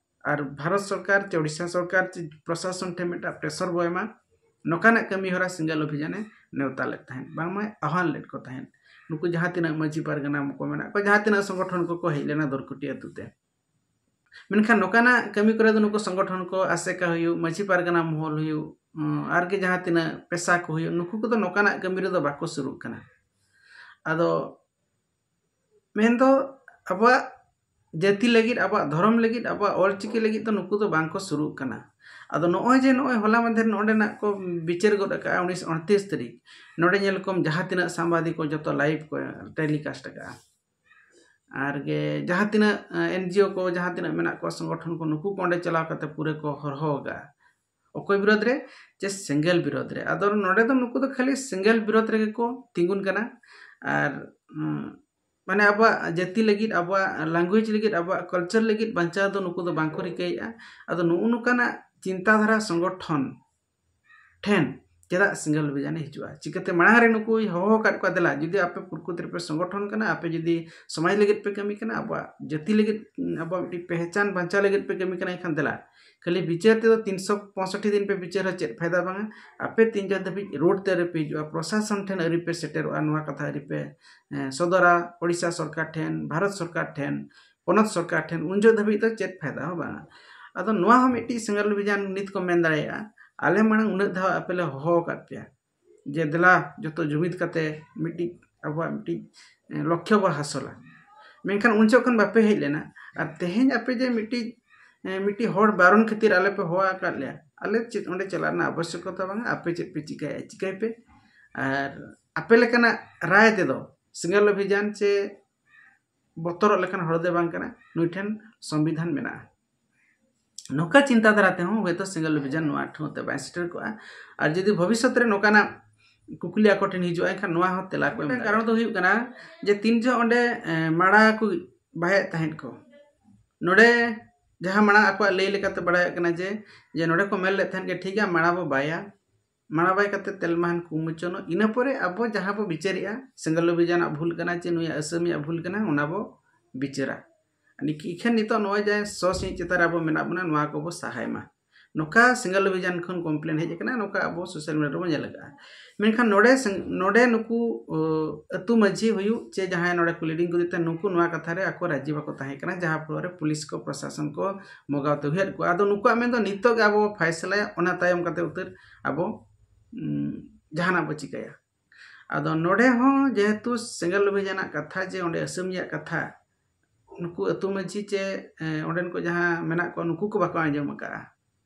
ᱟᱨ ᱵᱷᱟᱨᱚᱛ ᱥᱚᱨᱠᱟᱨ ᱪᱮ ᱳᱰᱤᱥᱟ ᱥᱚᱨᱠᱟᱨ ᱪᱮ ᱯᱨᱚᱥᱟᱥᱚᱱ ᱴᱷᱮᱱ ᱢᱤᱫᱴᱟᱝ ᱯᱨᱮᱥᱚᱨ ᱵᱚ ᱮᱢᱟ᱾ ᱱᱚᱝᱠᱟᱱᱟᱜ ᱠᱟᱹᱢᱤ ᱦᱚᱨᱟ ᱥᱮᱸᱜᱮᱞ ᱚᱵᱷᱤᱡᱟᱱᱮ ᱱᱮᱣᱛᱟ ᱞᱮᱫ ᱛᱟᱦᱮᱸᱫ, ᱵᱟᱝᱢᱟ ᱟᱦᱣᱟᱱ ᱞᱮᱫ ᱠᱚ ᱛᱟᱦᱮᱸᱫ᱾ ᱱᱩᱠᱩ ᱡᱟᱦᱟᱸ ᱛᱤᱱᱟᱹᱜ ᱢᱟᱹᱡᱷᱤ ᱯᱟᱨᱜᱟᱱᱟ ᱠᱚ ᱢᱮᱱᱟᱜ ᱠᱚᱣᱟ, ᱡᱟᱦᱟᱸ ᱛᱤᱱᱟᱹᱜ ᱥᱚᱝᱜᱚᱴᱷᱚᱱ ᱠᱚᱠᱚ ᱦᱮᱡ ᱞᱮᱱᱟ ᱫᱚᱨᱠᱩᱴᱤ ᱟᱹᱛᱩ ᱛᱮ᱾ ᱢᱮᱱᱠᱷᱟᱱ ᱱᱚᱝᱠᱟᱱᱟᱜ ᱠᱟᱹᱢᱤ ᱠᱚᱨᱮ ᱫᱚ ᱱᱩᱠᱩ ᱥᱚᱝᱜᱚᱴᱷᱚᱱ ᱠᱚ, ᱟᱥᱮᱠᱟ ᱦᱩᱭᱩᱜ, ᱢᱟᱹᱡᱷᱤ ᱯᱟᱨᱜᱟᱱᱟ ᱢᱚᱦᱚᱞ ᱦᱩᱭᱩᱜ, ᱩᱸ, ᱟᱨ ᱜᱮ ᱡᱟᱦᱟᱸ ᱛᱤᱱᱟᱹᱜ ᱯᱮᱥᱟ ᱠᱚ ᱦᱩᱭᱩᱜ, ᱱᱩᱠᱩ ᱠᱚᱫᱚ ᱱᱚᱝᱠᱟᱱᱟᱜ ᱠᱟᱹᱢᱤ ᱨᱮᱫᱚ ᱵᱟᱠᱚ ᱥᱩᱨᱩᱜ ᱠᱟᱱᱟ᱾ ᱟᱫᱚ ᱢᱮᱱᱫᱚ ᱟᱵᱚᱣᱟᱜ ᱡᱟᱹᱛᱤ ᱞᱟᱹᱜᱤᱫ, ᱟᱵᱚᱣᱟᱜ ᱫᱷᱚᱨᱚᱢ ᱞᱟᱹᱜᱤᱫ, ᱟᱵᱚᱣᱟᱜ ᱚᱞᱪᱤᱠᱤ ᱞᱟᱹᱜᱤᱫ ᱫᱚ ᱱᱩᱠᱩ ᱫᱚ ᱵᱟᱝ ᱠᱚ ᱥᱩᱨᱩᱜ ᱠᱟᱱᱟ᱾ ᱟᱫᱚ ᱱᱚᱜᱼᱚᱭ ᱡᱮ ᱱᱚᱜᱼᱚᱭ ᱦᱚᱞᱟ ᱢᱟᱫᱷᱮᱨ ᱱᱚᱸᱰᱮᱱᱟᱜ ᱠᱚ ᱵᱤᱪᱟᱹᱨ ᱜᱚᱫ ᱟᱠᱟᱫᱼᱟ, ᱩᱱᱤᱥ ᱩᱱᱛᱨᱤᱥ ᱛᱟᱹᱨᱤᱠᱷ, ᱱᱚᱸᱰᱮ ᱧᱮᱞ ᱠᱚᱢ ᱡᱟᱦᱟᱸ ᱛᱤᱱᱟᱹᱜ ᱥᱟᱢᱵᱟᱫᱤᱠ ᱠᱚ ᱡᱚᱛᱚ ᱞᱟᱭᱤᱵᱷ ᱠᱚ ᱴᱮᱞᱤᱠᱟᱥᱴ ᱟᱠᱟᱫᱼᱟ᱾ ᱟᱨ ᱜᱮ ᱡᱟᱦᱟᱸ ᱛᱤᱱᱟᱹᱜ, ᱮ, ᱮᱱᱡᱤᱳ ᱠᱚ, ᱡᱟᱦᱟᱸ ᱛᱤᱱᱟᱹᱜ ᱢᱮᱱᱟᱜ ᱠᱚᱣᱟ ᱥᱚᱝᱜᱚᱴᱷᱚᱱ ᱠᱚ, ᱱᱩᱠᱩ ᱠᱚ ᱚᱸᱰᱮ ᱪᱟᱞᱟᱣ ᱠᱟᱛᱮ ᱯᱩᱨᱟᱹ ᱠᱚ ᱦᱚᱨᱦᱚ ᱟᱠᱟᱫᱼᱟ᱾ ᱚᱠᱚᱭ ᱵᱤᱨᱳᱫᱷ ᱨᱮ? ᱡᱮ ᱥᱮᱸᱜᱮᱞ ᱵᱤᱨᱳᱫᱷ ᱨᱮ᱾ ᱟᱫᱚ ᱱᱚᱰᱮ ᱫᱚ ᱱᱩᱠᱩ ᱫᱚ ᱠᱷᱟᱹᱞᱤ ᱥᱮᱸᱜᱮᱞ ᱵᱤᱨᱳᱫᱷ ᱨᱮᱜᱮ ᱠᱚ ᱛᱤᱸᱜᱩᱱ ᱠᱟᱱᱟ᱾ ᱟᱨ, ᱩᱸ, ᱢᱟᱱᱮ ᱟᱵᱚᱣᱟᱜ ᱡᱟᱹᱛᱤ ᱞᱟᱹᱜᱤᱫ, ᱟᱵᱚᱣᱟᱜ ᱞᱮᱝᱜᱩᱭᱮᱡᱽ ᱞᱟᱹᱜᱤᱫ, ᱟᱵᱚᱣᱟᱜ ᱠᱟᱞᱪᱟᱨ ᱞᱟᱹᱜᱤᱫ ᱵᱟᱧᱪᱟᱣ ᱫᱚ ᱱᱩᱠᱩ ᱫᱚ ᱵᱟᱝ ᱠᱚ ᱨᱤᱠᱟᱹᱭᱮᱫᱼᱟ᱾ ᱟᱫᱚ ᱱᱩᱜᱼᱩ ᱱᱚᱝᱠᱟᱱᱟᱜ ᱪᱤᱱᱛᱟᱫᱷᱟᱨᱟ ᱥᱚᱝᱜᱚᱴᱷᱚᱱ ᱴᱷᱮᱱ ᱪᱮᱫᱟᱜ ᱥᱮᱸᱜᱮᱞ ᱚᱵᱷᱤᱡᱟᱱᱮ ᱦᱤᱡᱩᱜᱼᱟ? ᱪᱤᱠᱟᱹᱛᱮ ᱢᱟᱲᱟᱝ ᱨᱮ ᱱᱩᱠᱩᱭ ᱦᱚᱦᱚ ᱟᱠᱟᱫ ᱠᱚᱣᱟ, ᱫᱮᱞᱟ, ᱡᱩᱫᱤ ᱟᱯᱮ ᱯᱨᱚᱠᱨᱤᱛᱤ ᱨᱮᱯᱮ ᱥᱚᱝᱜᱚᱴᱷᱚᱱ ᱠᱟᱱᱟ, ᱟᱯᱮ ᱡᱩᱫᱤ ᱥᱚᱢᱟᱡᱽ ᱞᱟᱹᱜᱤᱫ ᱯᱮ ᱠᱟᱹᱢᱤ ᱠᱟᱱᱟ, ᱟᱵᱚᱣᱟᱜ ᱡᱟᱹᱛᱤ ᱞᱟᱹᱜᱤᱫ, ᱟᱵᱚᱣᱟᱜ ᱢᱤᱫᱴᱤᱡ ᱯᱮᱦᱪᱟᱱ ᱵᱟᱧᱪᱟᱣ ᱞᱟᱹᱜᱤᱫ ᱯᱮ ᱠᱟᱹᱢᱤ ᱠᱟᱱᱟ, ᱮᱱᱠᱷᱟᱱ ᱫᱮᱞᱟ, ᱠᱷᱟᱹᱞᱤ ᱵᱤᱪᱟᱹᱨ ᱛᱮᱫᱚ ᱛᱤᱱᱥᱚ ᱯᱚᱸᱭᱥᱚᱴᱴᱤ ᱫᱤᱱ ᱯᱮ ᱵᱤᱪᱟᱹᱨᱟ, ᱪᱮᱫ ᱯᱷᱟᱭᱫᱟ ᱵᱟᱝᱟ? ᱟᱯᱮ ᱛᱤᱱ ᱡᱚᱦᱚᱜ ᱫᱷᱟᱹᱵᱤᱡ ᱨᱳᱰ ᱛᱮ ᱟᱹᱣᱨᱤ ᱯᱮ ᱦᱤᱡᱩᱜᱼᱟ, ᱯᱨᱚᱥᱟᱥᱚᱱ ᱴᱷᱮᱱ ᱟᱹᱣᱨᱤ ᱯᱮ ᱥᱮᱴᱮᱨᱚᱜᱼᱟ, ᱱᱚᱣᱟ ᱠᱟᱛᱷᱟ ᱟᱹᱣᱨᱤ ᱯᱮ, ᱮᱸ, ᱥᱚᱫᱚᱨᱟ ᱳᱰᱤᱥᱟ ᱥᱚᱨᱠᱟᱨ ᱴᱷᱮᱱ, ᱵᱷᱟᱨᱚᱛ ᱥᱚᱨᱠᱟᱨ ᱴᱷᱮᱱ, ᱯᱚᱱᱚᱛ ᱥᱚᱨᱠᱟᱨ ᱴᱷᱮᱱ, ᱩᱱ ᱡᱚᱦᱚᱜ ᱫᱷᱟᱹᱵᱤᱡ ᱫᱚ ᱪᱮᱫ ᱯᱷᱟᱭᱫᱟ ᱦᱚᱸ ᱵᱟᱝᱟ᱾ ᱟᱫᱚ ᱱᱚᱣᱟ ᱦᱚᱸ ᱢᱤᱫᱴᱤᱡ ᱥᱮᱸᱜᱮᱞ ᱚᱵᱷᱤᱡᱟᱱ ᱱᱤᱛ ᱠᱚ ᱢᱮᱱ ᱫᱟᱲᱮᱭᱟᱜᱼᱟ᱾ ᱟᱞᱮ ᱢᱟᱲᱟᱝ ᱩᱱᱟᱹᱜ ᱫᱷᱟᱣ ᱟᱯᱮ ᱞᱮ ᱦᱚᱦᱚ ᱟᱠᱟᱫ ᱯᱮᱭᱟ ᱡᱮ ᱫᱮᱞᱟ ᱡᱚᱛᱚ ᱡᱩᱢᱤᱫ ᱠᱟᱛᱮ ᱢᱤᱫᱴᱤᱡ ᱟᱵᱚᱣᱟᱜ ᱢᱤᱫᱴᱤᱡ ᱞᱚᱠᱠᱷᱚ ᱵᱚ ᱦᱟᱥᱚᱞᱟ, ᱢᱮᱱᱠᱷᱟᱱ ᱩᱱ ᱡᱚᱠᱷᱚᱱ ᱵᱟᱯᱮ ᱦᱮᱡ ᱞᱮᱱᱟ᱾ ᱟᱨ ᱛᱮᱦᱮᱧ ᱟᱯᱮ ᱡᱮ ᱢᱤᱫᱴᱤᱡ ᱢᱤᱫᱴᱤᱡ ᱦᱚᱲ ᱵᱟᱨᱚᱱ ᱠᱷᱟᱹᱛᱤᱨ ᱟᱞᱮ ᱯᱮ ᱦᱚᱦᱚ ᱟᱠᱟᱫ ᱞᱮᱭᱟ, ᱟᱞᱮ ᱪᱮᱫ ᱚᱸᱰᱮ ᱪᱟᱞᱟᱜ ᱨᱮᱱᱟᱜ ᱟᱵᱚᱥᱭᱚᱠᱚᱛᱟ ᱵᱟᱝᱟ᱾ ᱟᱯᱮ ᱪᱮᱫ ᱯᱮ ᱪᱤᱠᱟᱹᱭᱟ ᱪᱤᱠᱟᱹᱭ ᱯᱮ, ᱟᱨ ᱟᱯᱮ ᱞᱮᱠᱟᱱᱟᱜ ᱨᱟᱭ ᱛᱮᱫᱚ ᱥᱮᱸᱜᱮᱞ ᱚᱵᱷᱤᱡᱟᱱ ᱪᱮ ᱵᱚᱛᱚᱨᱚᱜ ᱞᱮᱠᱟᱱ ᱦᱚᱲ ᱫᱚ ᱵᱟᱝ ᱠᱟᱱᱟ, ᱱᱩᱭ ᱴᱷᱮᱱ ᱥᱚᱝᱵᱤᱫᱷᱟᱱ ᱢᱮᱱᱟᱜᱼᱟ᱾ ᱱᱚᱝᱠᱟ ᱪᱤᱱᱛᱟᱹ ᱫᱷᱟᱨᱟ ᱛᱮᱦᱚᱸ ᱦᱚᱭᱛᱳ ᱥᱮᱸᱜᱮᱞ ᱚᱵᱷᱤᱡᱟᱱ ᱱᱚᱣᱟ ᱴᱷᱟᱶ ᱛᱮ ᱵᱟᱭ ᱥᱮᱴᱮᱨ ᱠᱚᱜᱼᱟ᱾ ᱟᱨ ᱡᱩᱫᱤ ᱵᱷᱚᱵᱤᱥᱥᱚᱛ ᱨᱮ ᱱᱚᱝᱠᱟᱱᱟᱜ ᱠᱩᱠᱞᱤ ᱟᱠᱚ ᱴᱷᱮᱱ ᱦᱤᱡᱩᱜᱼᱟ, ᱮᱱᱠᱷᱟᱱ ᱱᱚᱣᱟ ᱦᱚᱸ ᱛᱮᱞᱟ ᱠᱚ ᱮᱢ ᱫᱟᱲᱮᱭᱟᱜᱼᱟ᱾ ᱠᱟᱨᱚᱱ ᱫᱚ ᱦᱩᱭᱩᱜ ᱠᱟᱱᱟ ᱡᱮ ᱛᱤᱱ ᱡᱚᱦᱚᱜ ᱚᱸᱰᱮ ᱢᱟᱲᱟ ᱠᱚ ᱵᱟᱭᱮᱫ ᱛᱟᱦᱮᱸᱫ ᱠᱚ, ᱱᱚᱰᱮ ᱡᱟᱦᱟᱸ ᱢᱟᱲᱟᱝ ᱟᱠᱚᱣᱟᱜ ᱞᱟᱹᱭ ᱞᱮᱠᱟᱛᱮ ᱵᱟᱲᱟᱭᱚᱜ ᱠᱟᱱᱟ ᱡᱮ ᱡᱮ ᱱᱚᱰᱮ ᱠᱚ ᱢᱮᱱ ᱞᱮᱫ ᱛᱟᱦᱮᱸᱫ ᱜᱮ ᱴᱷᱤᱠ ᱜᱮᱭᱟ, ᱢᱟᱲᱟ ᱵᱚ ᱵᱟᱭᱟ, ᱢᱟᱲᱟ ᱵᱟᱭ ᱠᱟᱛᱮ ᱛᱮᱞ ᱢᱟᱦᱟᱱ ᱠᱩᱢ ᱢᱩᱪᱟᱹᱱᱚᱜ, ᱤᱱᱟᱹ ᱯᱚᱨᱮ ᱟᱵᱚ ᱡᱟᱦᱟᱸ ᱵᱚ ᱵᱤᱪᱟᱹᱨᱮᱜᱼᱟ, ᱥᱮᱸᱜᱮᱞ ᱚᱵᱷᱤᱡᱟᱱᱟᱜ ᱵᱷᱩᱞ ᱠᱟᱱᱟ ᱪᱮ ᱱᱩᱭᱟᱜ ᱟᱹᱥᱟᱹᱢᱤᱭᱟᱜ ᱵᱷᱩᱞ ᱠᱟᱱᱟ, ᱚᱱᱟ ᱵᱚ ᱵᱤᱪᱟᱹᱨᱟ᱾ ᱤᱠᱷᱟᱹᱱ ᱱᱤᱛᱚᱜ ᱱᱚᱜᱼᱚᱭ ᱡᱮ ᱥᱚ ᱥᱤᱧ ᱪᱮᱛᱟᱱ ᱨᱮ ᱟᱵᱚ ᱢᱮᱱᱟᱜ ᱵᱚᱱᱟ, ᱱᱚᱣᱟ ᱠᱚᱵᱚ ᱥᱟᱦᱟᱭ ᱢᱟ᱾ ᱱᱚᱝᱠᱟ ᱥᱮᱸᱜᱮᱞ ᱚᱵᱷᱤᱡᱟᱱ ᱠᱷᱚᱱ ᱠᱚᱢᱯᱞᱮᱱ ᱦᱮᱡ ᱟᱠᱟᱱᱟ, ᱱᱚᱝᱠᱟ ᱟᱵᱚ ᱥᱳᱥᱟᱞ ᱢᱤᱰᱤᱭᱟ ᱨᱮᱵᱚᱱ ᱧᱮᱞ ᱟᱠᱟᱫᱼᱟ᱾ ᱢᱮᱱᱠᱷᱟᱱ ᱱᱚᱰᱮ ᱱᱚᱰᱮ ᱱᱩᱠᱩ ᱟᱹᱛᱩ ᱢᱟᱹᱡᱷᱤ ᱦᱩᱭᱩᱜ ᱪᱮ ᱡᱟᱦᱟᱸᱭ ᱱᱚᱰᱮ ᱠᱚ ᱞᱤᱰᱤᱝ ᱠᱚ ᱤᱫᱤ ᱛᱟᱦᱮᱸ, ᱱᱩᱠᱩ ᱱᱚᱣᱟ ᱠᱟᱛᱷᱟ ᱨᱮ ᱟᱠᱚ ᱨᱟᱹᱡᱤ ᱵᱟᱠᱚ ᱛᱟᱦᱮᱸ ᱠᱟᱱᱟ, ᱡᱟᱦᱟᱸ ᱯᱷᱚᱞᱚ ᱨᱮ ᱯᱩᱞᱤᱥ ᱠᱚ ᱯᱨᱚᱥᱟᱥᱚᱱ ᱠᱚ ᱢᱚᱜᱟᱣ ᱛᱮ ᱩᱭᱦᱟᱹᱨ ᱠᱚᱣᱟ᱾ ᱟᱫᱚ ᱱᱩᱠᱩᱣᱟᱜ ᱢᱮᱱ ᱫᱚ ᱱᱤᱛᱚᱜ ᱜᱮ ᱟᱵᱚ ᱯᱷᱟᱭᱥᱟᱞᱟᱭᱟ, ᱚᱱᱟ ᱛᱟᱭᱚᱢ ᱠᱟᱛᱮ ᱩᱛᱟᱹᱨ ᱟᱵᱚ ᱡᱟᱦᱟᱱᱟᱜ ᱵᱚ ᱪᱤᱠᱟᱹᱭᱟ᱾ ᱟᱫᱚ ᱱᱚᱰᱮ ᱦᱚᱸ ᱡᱮᱦᱮᱛᱩ ᱥᱮᱸᱜᱮᱞ ᱚᱵᱷᱤᱡᱟᱱᱟᱜ ᱠᱟᱛᱷᱟ ᱡᱮ ᱚᱸᱰᱮ ᱟᱹᱥᱟᱹᱢᱤᱭᱟᱜ ᱠᱟᱛᱷᱟ, ᱱᱩᱠᱩ ᱟᱹᱛᱩ ᱢᱟᱹᱡᱷᱤ ᱪᱮ ᱚᱸᱰᱮᱱ ᱠᱚ ᱡᱟᱦᱟᱸ ᱢᱮᱱᱟᱜ ᱠᱚᱣᱟ, ᱱᱩᱠᱩ ᱠᱚ ᱵᱟᱠᱚ ᱟᱸᱡᱚᱢ ᱟᱠᱟᱫᱼᱟ᱾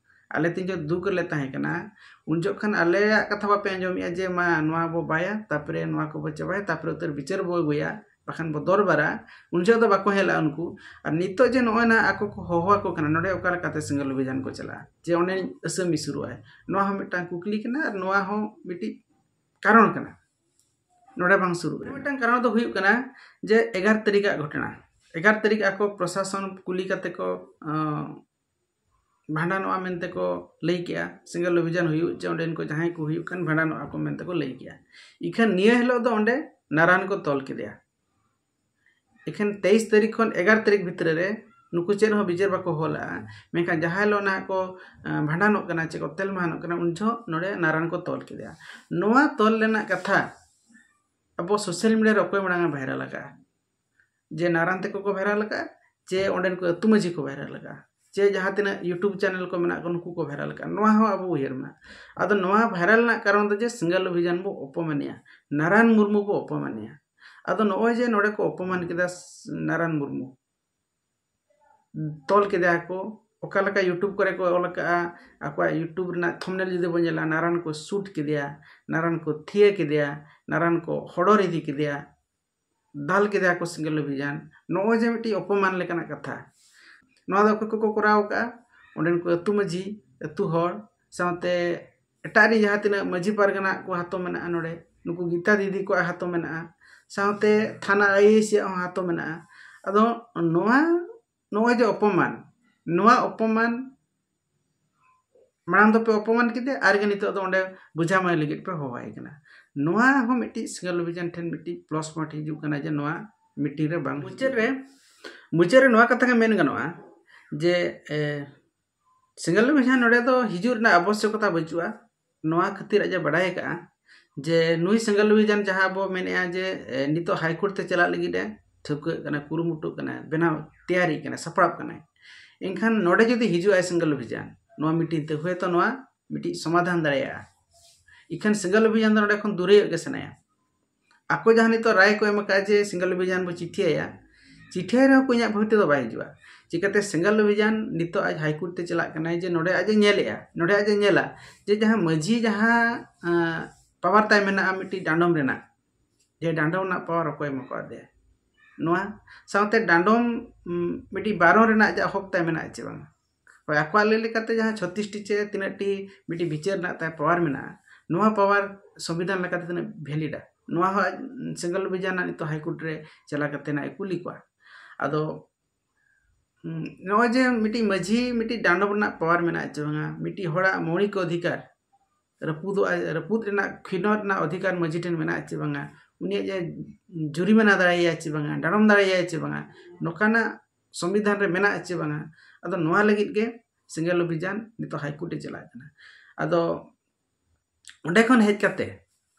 ᱟᱞᱮ ᱛᱤᱱ ᱡᱚᱦᱚᱜ ᱫᱩᱠ ᱨᱮᱞᱮ ᱛᱟᱦᱮᱸ ᱠᱟᱱᱟ, ᱩᱱ ᱡᱚᱦᱚᱜ ᱠᱷᱟᱱ ᱟᱞᱮᱭᱟᱜ ᱠᱟᱛᱷᱟ ᱵᱟᱯᱮ ᱟᱸᱡᱚᱢᱮᱜᱼᱟ ᱡᱮ ᱢᱟ ᱱᱚᱣᱟ ᱵᱚ ᱵᱟᱭᱟ, ᱛᱟᱨᱯᱚᱨᱮ ᱱᱚᱣᱟ ᱠᱚᱵᱚ ᱪᱟᱵᱟᱭᱟ, ᱛᱟᱨᱯᱚᱨᱮ ᱩᱛᱟᱹᱨ ᱵᱤᱪᱟᱹᱨ ᱵᱚ ᱟᱹᱜᱩᱭᱟ, ᱵᱟᱠᱷᱟᱱ ᱵᱚ ᱫᱚᱨᱵᱟᱨᱟ᱾ ᱩᱱ ᱡᱚᱦᱚᱜ ᱫᱚ ᱵᱟᱠᱚ ᱦᱮᱡ ᱞᱮᱱᱟ ᱩᱱᱠᱩ᱾ ᱟᱨ ᱱᱤᱛᱚᱜ ᱡᱮ ᱱᱚᱜᱼᱚᱭ ᱱᱟ ᱟᱠᱚ ᱠᱚ ᱦᱚᱦᱚ ᱟᱠᱚ ᱠᱟᱱᱟ, ᱱᱚᱰᱮ ᱚᱠᱟ ᱞᱮᱠᱟᱛᱮ ᱥᱮᱸᱜᱮᱞ ᱚᱵᱷᱤᱡᱟᱱ ᱠᱚ ᱪᱟᱞᱟᱜᱼᱟ ᱡᱮ ᱚᱸᱰᱮ ᱟᱹᱥᱟᱹᱢᱤ ᱥᱩᱨᱩᱜᱼᱟᱭ, ᱱᱚᱣᱟ ᱦᱚᱸ ᱢᱤᱫᱴᱟᱝ ᱠᱩᱠᱞᱤ ᱠᱟᱱᱟ ᱟᱨ ᱱᱚᱣᱟ ᱦᱚᱸ ᱢᱤᱫᱴᱤᱡ ᱠᱟᱨᱚᱱ ᱠᱟᱱᱟ ᱱᱚᱰᱮ ᱵᱟᱝ ᱥᱩᱨᱩᱜ ᱨᱮᱱᱟᱜ᱾ ᱢᱤᱫᱴᱟᱝ ᱠᱟᱨᱚᱱ ᱫᱚ ᱦᱩᱭᱩᱜ ᱠᱟᱱᱟ ᱡᱮ ᱮᱜᱟᱨ ᱛᱟᱹᱨᱤᱠᱷᱟᱜ ᱜᱷᱚᱴᱚᱱᱟ, ᱮᱜᱟᱨ ᱛᱟᱹᱨᱤᱠᱷ ᱟᱠᱚ ᱯᱨᱚᱥᱟᱥᱚᱱ ᱠᱩᱞᱤ ᱠᱟᱛᱮ ᱠᱚ ᱵᱷᱟᱸᱰᱟᱱᱚᱜᱼᱟ ᱢᱮᱱᱛᱮ ᱠᱚ ᱞᱟᱹᱭ ᱠᱮᱜᱼᱟ, ᱥᱮᱸᱜᱮᱞ ᱚᱵᱷᱤᱡᱟᱱ ᱦᱩᱭᱩᱜ ᱪᱮ ᱚᱸᱰᱮᱱ ᱠᱚ ᱡᱟᱦᱟᱸᱭ ᱠᱚ ᱦᱩᱭᱩᱜ ᱠᱟᱱ ᱵᱷᱟᱸᱰᱟᱱᱚᱜᱼᱟ ᱠᱚ ᱢᱮᱱᱛᱮ ᱠᱚ ᱞᱟᱹᱭ ᱠᱮᱜᱼᱟ᱾ ᱤᱠᱷᱟᱹᱱ ᱱᱤᱭᱟᱹ ᱦᱤᱞᱳᱜ ᱫᱚ ᱚᱸᱰᱮ ᱱᱟᱨᱟᱱ ᱠᱚ ᱛᱚᱞ ᱠᱮᱫᱮᱭᱟ᱾ ᱮᱠᱷᱮᱱ ᱛᱮᱭᱤᱥ ᱛᱟᱹᱨᱤᱠᱷ ᱠᱷᱚᱱ ᱮᱜᱟᱨ ᱛᱟᱹᱨᱤᱠᱷ ᱵᱷᱤᱛᱨᱤ ᱨᱮ ᱱᱩᱠᱩ ᱪᱮᱫ ᱦᱚᱸ ᱵᱤᱪᱟᱹᱨ ᱵᱟᱠᱚ ᱦᱚᱦᱚ ᱞᱮᱫᱼᱟ᱾ ᱢᱮᱱᱠᱷᱟᱱ ᱡᱟᱦᱟᱸ ᱦᱤᱞᱳᱜ ᱱᱟᱦᱟᱜ ᱠᱚ ᱵᱷᱟᱸᱰᱟᱱᱚᱜ ᱠᱟᱱᱟ ᱪᱮ ᱠᱚ ᱛᱮᱞ ᱢᱟᱦᱟᱱᱚᱜ ᱠᱟᱱᱟ, ᱩᱱ ᱡᱚᱦᱚᱜ ᱱᱚᱰᱮ ᱱᱟᱨᱟᱱ ᱠᱚ ᱛᱚᱞ ᱠᱮᱫᱮᱭᱟ᱾ ᱱᱚᱣᱟ ᱛᱚᱞ ᱨᱮᱱᱟᱜ ᱠᱟᱛᱷᱟ ᱟᱵᱚ ᱥᱳᱥᱟᱞ ᱢᱤᱰᱤᱭᱟ ᱨᱮ ᱚᱠᱚᱭ ᱢᱟᱲᱟᱝ ᱮ ᱵᱷᱟᱭᱨᱟᱞ ᱟᱠᱟᱫᱼᱟ? ᱡᱮ ᱱᱟᱨᱟᱱ ᱛᱮᱠᱚ ᱠᱚ ᱵᱷᱟᱭᱨᱟᱞ ᱟᱠᱟᱫᱼᱟ ᱪᱮ ᱚᱸᱰᱮᱱ ᱠᱚ ᱟᱹᱛᱩ ᱢᱟᱹᱡᱷᱤ ᱠᱚ ᱵᱷᱟᱭᱨᱟᱞ ᱟᱠᱟᱫᱼᱟ? ᱪᱮ ᱡᱟᱦᱟᱸ ᱛᱤᱱᱟᱹᱜ YouTube channel ᱠᱚ ᱢᱮᱱᱟᱜ ᱠᱚ, ᱱᱩᱠᱩ ᱠᱚ viral ᱠᱟᱜᱼᱟ᱾ ᱱᱚᱣᱟ ᱦᱚᱸ ᱟᱵᱚ ᱩᱭᱦᱟᱹᱨ ᱢᱟ᱾ ᱟᱫᱚ ᱱᱚᱣᱟ viral ᱨᱮᱱᱟᱜ ᱠᱟᱨᱚᱱ ᱫᱚ ᱡᱮ ᱥᱤᱸᱜᱟᱞ ᱚᱵᱷᱤᱡᱟᱱ ᱵᱚ ᱚᱯᱚᱢᱟᱱᱮᱭᱟ, ᱱᱟᱨᱟᱭᱚᱱ ᱢᱩᱨᱢᱩ ᱵᱚ ᱚᱯᱚᱢᱟᱱᱮᱭᱟ᱾ ᱟᱫᱚ ᱱᱚᱜᱼᱚᱭ ᱡᱮ ᱱᱚᱰᱮ ᱠᱚ ᱚᱯᱚᱢᱟᱱ ᱠᱮᱫᱟ ᱱᱟᱨᱟᱭᱚᱱ ᱢᱩᱨᱢᱩ, ᱛᱚᱞ ᱠᱮᱫᱮᱭᱟ ᱠᱚ, ᱚᱠᱟ ᱞᱮᱠᱟ YouTube ᱠᱚᱨᱮ ᱠᱚ ᱚᱞ ᱟᱠᱟᱜᱼᱟ, ᱟᱠᱚᱣᱟᱜ YouTube ᱨᱮᱱᱟᱜ thumbnail ᱡᱩᱫᱤ ᱵᱚᱱ ᱧᱮᱞᱟ, ᱱᱟᱨᱟᱭᱚᱱ ᱠᱚ shoot ᱠᱮᱫᱮᱭᱟ, ᱱᱟᱨᱟᱭᱚᱱ ᱠᱚ ᱛᱷᱤᱭᱟᱹ ᱠᱮᱫᱮᱭᱟ, ᱱᱟᱨᱟᱭᱚᱱ ᱠᱚ ᱦᱚᱰᱚᱨ ᱤᱫᱤ ᱠᱮᱫᱮᱭᱟ, ᱫᱟᱞ ᱠᱮᱫᱮᱭᱟ ᱠᱚ ᱥᱤᱸᱜᱟᱞ ᱚᱵᱷᱤᱡᱟᱱ᱾ ᱱᱚᱜᱼᱚᱭ ᱡᱮ ᱢᱤᱫᱴᱤᱡ ᱚᱯᱚᱢᱟᱱ ᱞᱮᱠᱟᱱᱟᱜ ᱠᱟᱛᱷᱟ, ᱱᱚᱣᱟ ᱫᱚ ᱚᱠᱚᱭ ᱠᱚᱠᱚ ᱠᱚᱨᱟᱣ ᱟᱠᱟᱜᱼᱟ? ᱚᱸᱰᱮᱱ ᱠᱚ ᱟᱹᱛᱩ ᱢᱟᱹᱡᱷᱤ, ᱟᱹᱛᱩ ᱦᱚᱲ, ᱥᱟᱶᱛᱮ ᱮᱴᱟᱜ ᱨᱮ ᱡᱟᱦᱟᱸ ᱛᱤᱱᱟᱹᱜ ᱢᱟᱹᱡᱷᱤ ᱯᱟᱨᱜᱟᱱᱟ ᱠᱚ ᱦᱟᱛᱚ ᱢᱮᱱᱟᱜᱼᱟ, ᱱᱚᱰᱮ ᱱᱩᱠᱩ ᱜᱤᱛᱟ ᱫᱤᱫᱤ ᱠᱚᱣᱟᱜ ᱦᱟᱛᱚ ᱢᱮᱱᱟᱜᱼᱟ, ᱥᱟᱶᱛᱮ ᱛᱷᱟᱱᱟ IAS ᱭᱟᱜ ᱦᱚᱸ ᱦᱟᱛᱚ ᱢᱮᱱᱟᱜᱼᱟ᱾ ᱟᱫᱚ ᱱᱚᱣᱟ, ᱱᱚᱜᱼᱚᱭ ᱡᱮ ᱚᱯᱚᱢᱟᱱ, ᱱᱚᱣᱟ ᱚᱯᱚᱢᱟᱱ ᱢᱟᱲᱟᱝ ᱫᱚᱯᱮ ᱚᱯᱚᱢᱟᱱ ᱠᱮᱫᱮᱭᱟ, ᱟᱨ ᱜᱮ ᱱᱤᱛᱚᱜ ᱫᱚ ᱚᱸᱰᱮ ᱵᱩᱡᱷᱟᱹᱣᱟᱭ ᱞᱟᱹᱜᱤᱫ ᱯᱮ ᱦᱚᱦᱚᱣᱟᱭ ᱠᱟᱱᱟ᱾ ᱱᱚᱣᱟ ᱦᱚᱸ ᱢᱤᱫᱴᱤᱡ ᱥᱤᱸᱜᱟᱞ ᱚᱵᱷᱤᱡᱟᱱ ᱴᱷᱮᱱ ᱢᱤᱫᱴᱤᱡ plus point ᱦᱤᱡᱩᱜ ᱠᱟᱱᱟ ᱡᱮ ᱱᱚᱣᱟ meeting ᱨᱮ ᱵᱟᱝ᱾ ᱢᱩᱪᱟᱹᱫ ᱨᱮ, ᱢᱩᱪᱟᱹᱫ ᱨᱮ ᱱᱚᱣᱟ ᱠᱟᱛᱷᱟ ᱜᱮ ᱢᱮᱱ ᱜᱟᱱᱚᱜᱼᱟ ᱡᱮ, ᱮ, ᱥᱤᱸᱜᱟᱞ ᱚᱵᱷᱤᱡᱟᱱ ᱱᱚᱰᱮ ᱫᱚ ᱦᱤᱡᱩᱜ ᱨᱮᱱᱟᱜ ᱟᱵᱚᱥᱭᱚᱠᱚᱛᱟ ᱵᱟᱹᱪᱩᱜᱼᱟ᱾ ᱱᱚᱣᱟ ᱠᱷᱟᱹᱛᱤᱨ ᱟᱡ ᱮ ᱵᱟᱰᱟᱭ ᱟᱠᱟᱫᱼᱟ ᱡᱮ ᱱᱩᱭ ᱥᱤᱸᱜᱟᱞ ᱚᱵᱷᱤᱡᱟᱱ ᱡᱟᱦᱟᱸ ᱵᱚ ᱢᱮᱱᱮᱫᱼᱟ ᱡᱮ, ᱮ, ᱱᱤᱛᱚᱜ High Court ᱛᱮ ᱪᱟᱞᱟᱜ ᱞᱟᱹᱜᱤᱫ ᱮ ᱴᱷᱟᱹᱣᱠᱟᱹᱜ ᱠᱟᱱᱟ, ᱠᱩᱨᱩᱢᱩᱴᱩᱜ ᱠᱟᱱᱟ, ᱵᱮᱱᱟᱣ ᱛᱮᱭᱟᱨᱤᱜ ᱠᱟᱱᱟ, ᱥᱟᱯᱲᱟᱜ ᱠᱟᱱᱟᱭ᱾ ᱮᱱᱠᱷᱟᱱ ᱱᱚᱰᱮ ᱡᱩᱫᱤ ᱦᱤᱡᱩᱜ ᱟᱭ ᱥᱤᱸᱜᱟᱞ ᱚᱵᱷᱤᱡᱟᱱ ᱱᱚᱣᱟ meeting ᱛᱮ, ᱦᱚᱭᱛᱚ ᱱᱚᱣᱟ ᱢᱤᱫᱴᱤᱡ ᱥᱚᱢᱟᱫᱷᱟᱱ ᱫᱟᱲᱮᱭᱟᱜᱼᱟ᱾ ᱤᱠᱷᱟᱹᱱ ᱥᱤᱸᱜᱟᱞ ᱚᱵᱷᱤᱡᱟᱱ ᱫᱚ ᱱᱚᱰᱮ ᱠᱷᱚᱱ ᱫᱩᱨᱮᱭᱚᱜ ᱜᱮ ᱥᱟᱱᱟᱭᱟ᱾ ᱟᱠᱚ ᱡᱟᱦᱟᱸ ᱱᱤᱛᱚᱜ ᱨᱟᱭ ᱠᱚ ᱮᱢ ᱟᱠᱟᱫᱼᱟ ᱡᱮ ᱥᱤᱸᱜᱟᱞ ᱚᱵᱷᱤᱡᱟᱱ ᱵᱚ ᱪᱤᱴᱷᱤ ᱟᱭᱟ, ᱪᱤᱴᱷᱤ ᱟᱭ ᱨᱮᱦᱚᱸ ᱠᱚ ᱤᱧᱟᱹᱜ ᱵᱷᱟᱹᱵᱤ ᱛᱮᱫᱚ ᱵᱟᱭ ᱦᱤᱡᱩᱜᱼᱟ᱾ ᱪᱤᱠᱟᱹᱛᱮ ᱥᱤᱸᱜᱟᱞ ᱚᱵᱷᱤᱡᱟᱱ ᱱᱤᱛᱚᱜ ᱟᱡ High Court ᱛᱮ ᱪᱟᱞᱟᱜ ᱠᱟᱱᱟᱭ ᱡᱮ ᱱᱚᱰᱮ ᱟᱡ ᱮ ᱧᱮᱞᱮᱜᱼᱟ, ᱱᱚᱰᱮ ᱟᱡ ᱮ ᱧᱮᱞᱟ ᱡᱮ ᱡᱟᱦᱟᱸ ᱢᱟᱹᱡᱷᱤ ᱡᱟᱦᱟᱸ, ᱟᱸ, power ᱛᱟᱭ ᱢᱮᱱᱟᱜᱼᱟ ᱢᱤᱫᱴᱤᱡ ᱰᱟᱸᱰᱚᱢ ᱨᱮᱱᱟᱜ, ᱡᱮ ᱰᱟᱸᱰᱚᱢ ᱨᱮᱱᱟᱜ power ᱚᱠᱚᱭ ᱮᱢᱟ ᱠᱟᱫᱮᱭᱟ, ᱱᱚᱣᱟ ᱥᱟᱶᱛᱮ ᱰᱟᱸᱰᱚᱢ, ᱩᱸ, ᱢᱤᱫᱴᱤᱡ ᱵᱟᱨᱚᱱ ᱨᱮᱱᱟᱜ ᱡᱟ ᱦᱚᱠ ᱛᱟᱭ ᱢᱮᱱᱟᱜᱼᱟ ᱪᱮ ᱵᱟᱝᱟ? ᱦᱳᱭ, ᱟᱠᱚᱣᱟᱜ ᱞᱟᱹᱭ ᱞᱮᱠᱟᱛᱮ ᱡᱟᱦᱟᱸ ᱪᱷᱚᱛᱤᱥ ᱴᱤ ᱪᱮ ᱛᱤᱱᱟᱹᱜ ᱴᱤ ᱢᱤᱫᱴᱤᱡ ᱵᱤᱪᱟᱹᱨ ᱨᱮᱱᱟᱜ ᱛᱟᱭ power ᱢᱮᱱᱟᱜᱼᱟ, ᱱᱚᱣᱟ power ᱥᱚᱝᱵᱤᱫᱷᱟᱱ ᱞᱮᱠᱟᱛᱮ ᱛᱤᱱᱟᱹᱜ valid ᱟ, ᱱᱚᱣᱟ ᱦᱚᱸ ᱟᱡ ᱥᱤᱸᱜᱟᱞ ᱚᱵᱷᱤᱡᱟᱱ ᱱᱤᱛᱚᱜ High Court ᱨᱮ ᱪᱟᱞᱟᱣ ᱠᱟᱛᱮ ᱱᱟᱜ ᱮ ᱠᱩᱞᱤ ᱠᱚᱣᱟ᱾ ᱟᱫᱚ, ᱦᱩᱸ, ᱱᱚᱜᱼᱚᱭ ᱡᱮ ᱢᱤᱫᱴᱤᱡ ᱢᱟᱹᱡᱷᱤ ᱢᱤᱫᱴᱤᱡ ᱰᱟᱸᱰᱚᱢ ᱨᱮᱱᱟᱜ power ᱢᱮᱱᱟᱜᱼᱟ ᱪᱮ ᱵᱟᱝᱟ, ᱢᱤᱫᱴᱤᱡ ᱦᱚᱲᱟᱜ ᱢᱳᱣᱞᱤᱠ ᱚᱫᱷᱤᱠᱟᱨ ᱨᱟᱹᱯᱩᱫᱚᱜᱼᱟ, ᱨᱟᱹᱯᱩᱫ ᱨᱮᱱᱟᱜ ᱠᱷᱤᱱᱚᱛ ᱨᱮᱱᱟᱜ ᱚᱫᱷᱤᱠᱟᱨ ᱢᱟᱹᱡᱷᱤ ᱴᱷᱮᱱ ᱢᱮᱱᱟᱜᱼᱟ ᱪᱮ ᱵᱟᱝᱟ, ᱩᱱᱤᱭᱟᱜ ᱡᱮ ᱡᱩᱨᱤᱢᱟᱱᱟ ᱫᱟᱲᱮᱭᱟᱭᱟ ᱪᱮ ᱵᱟᱝᱟ, ᱰᱟᱸᱰᱚᱢ ᱫᱟᱲᱮᱭᱟᱭᱟ ᱪᱮ ᱵᱟᱝᱟ, ᱱᱚᱝᱠᱟᱱᱟᱜ ᱥᱚᱝᱵᱤᱫᱷᱟᱱ ᱨᱮ ᱢᱮᱱᱟᱜᱼᱟ ᱪᱮ ᱵᱟᱝᱟ᱾ ᱟᱫᱚ ᱱᱚᱣᱟ ᱞᱟᱹᱜᱤᱫ ᱜᱮ ᱥᱤᱸᱜᱟᱞ ᱚᱵᱷᱤᱡᱟᱱ ᱱᱤᱛᱚᱜ High Court ᱮ ᱪᱟᱞᱟᱜ ᱠᱟᱱᱟ᱾ ᱟᱫᱚ ᱚᱸᱰᱮ ᱠᱷᱚᱱ ᱦᱮᱡ ᱠᱟᱛᱮ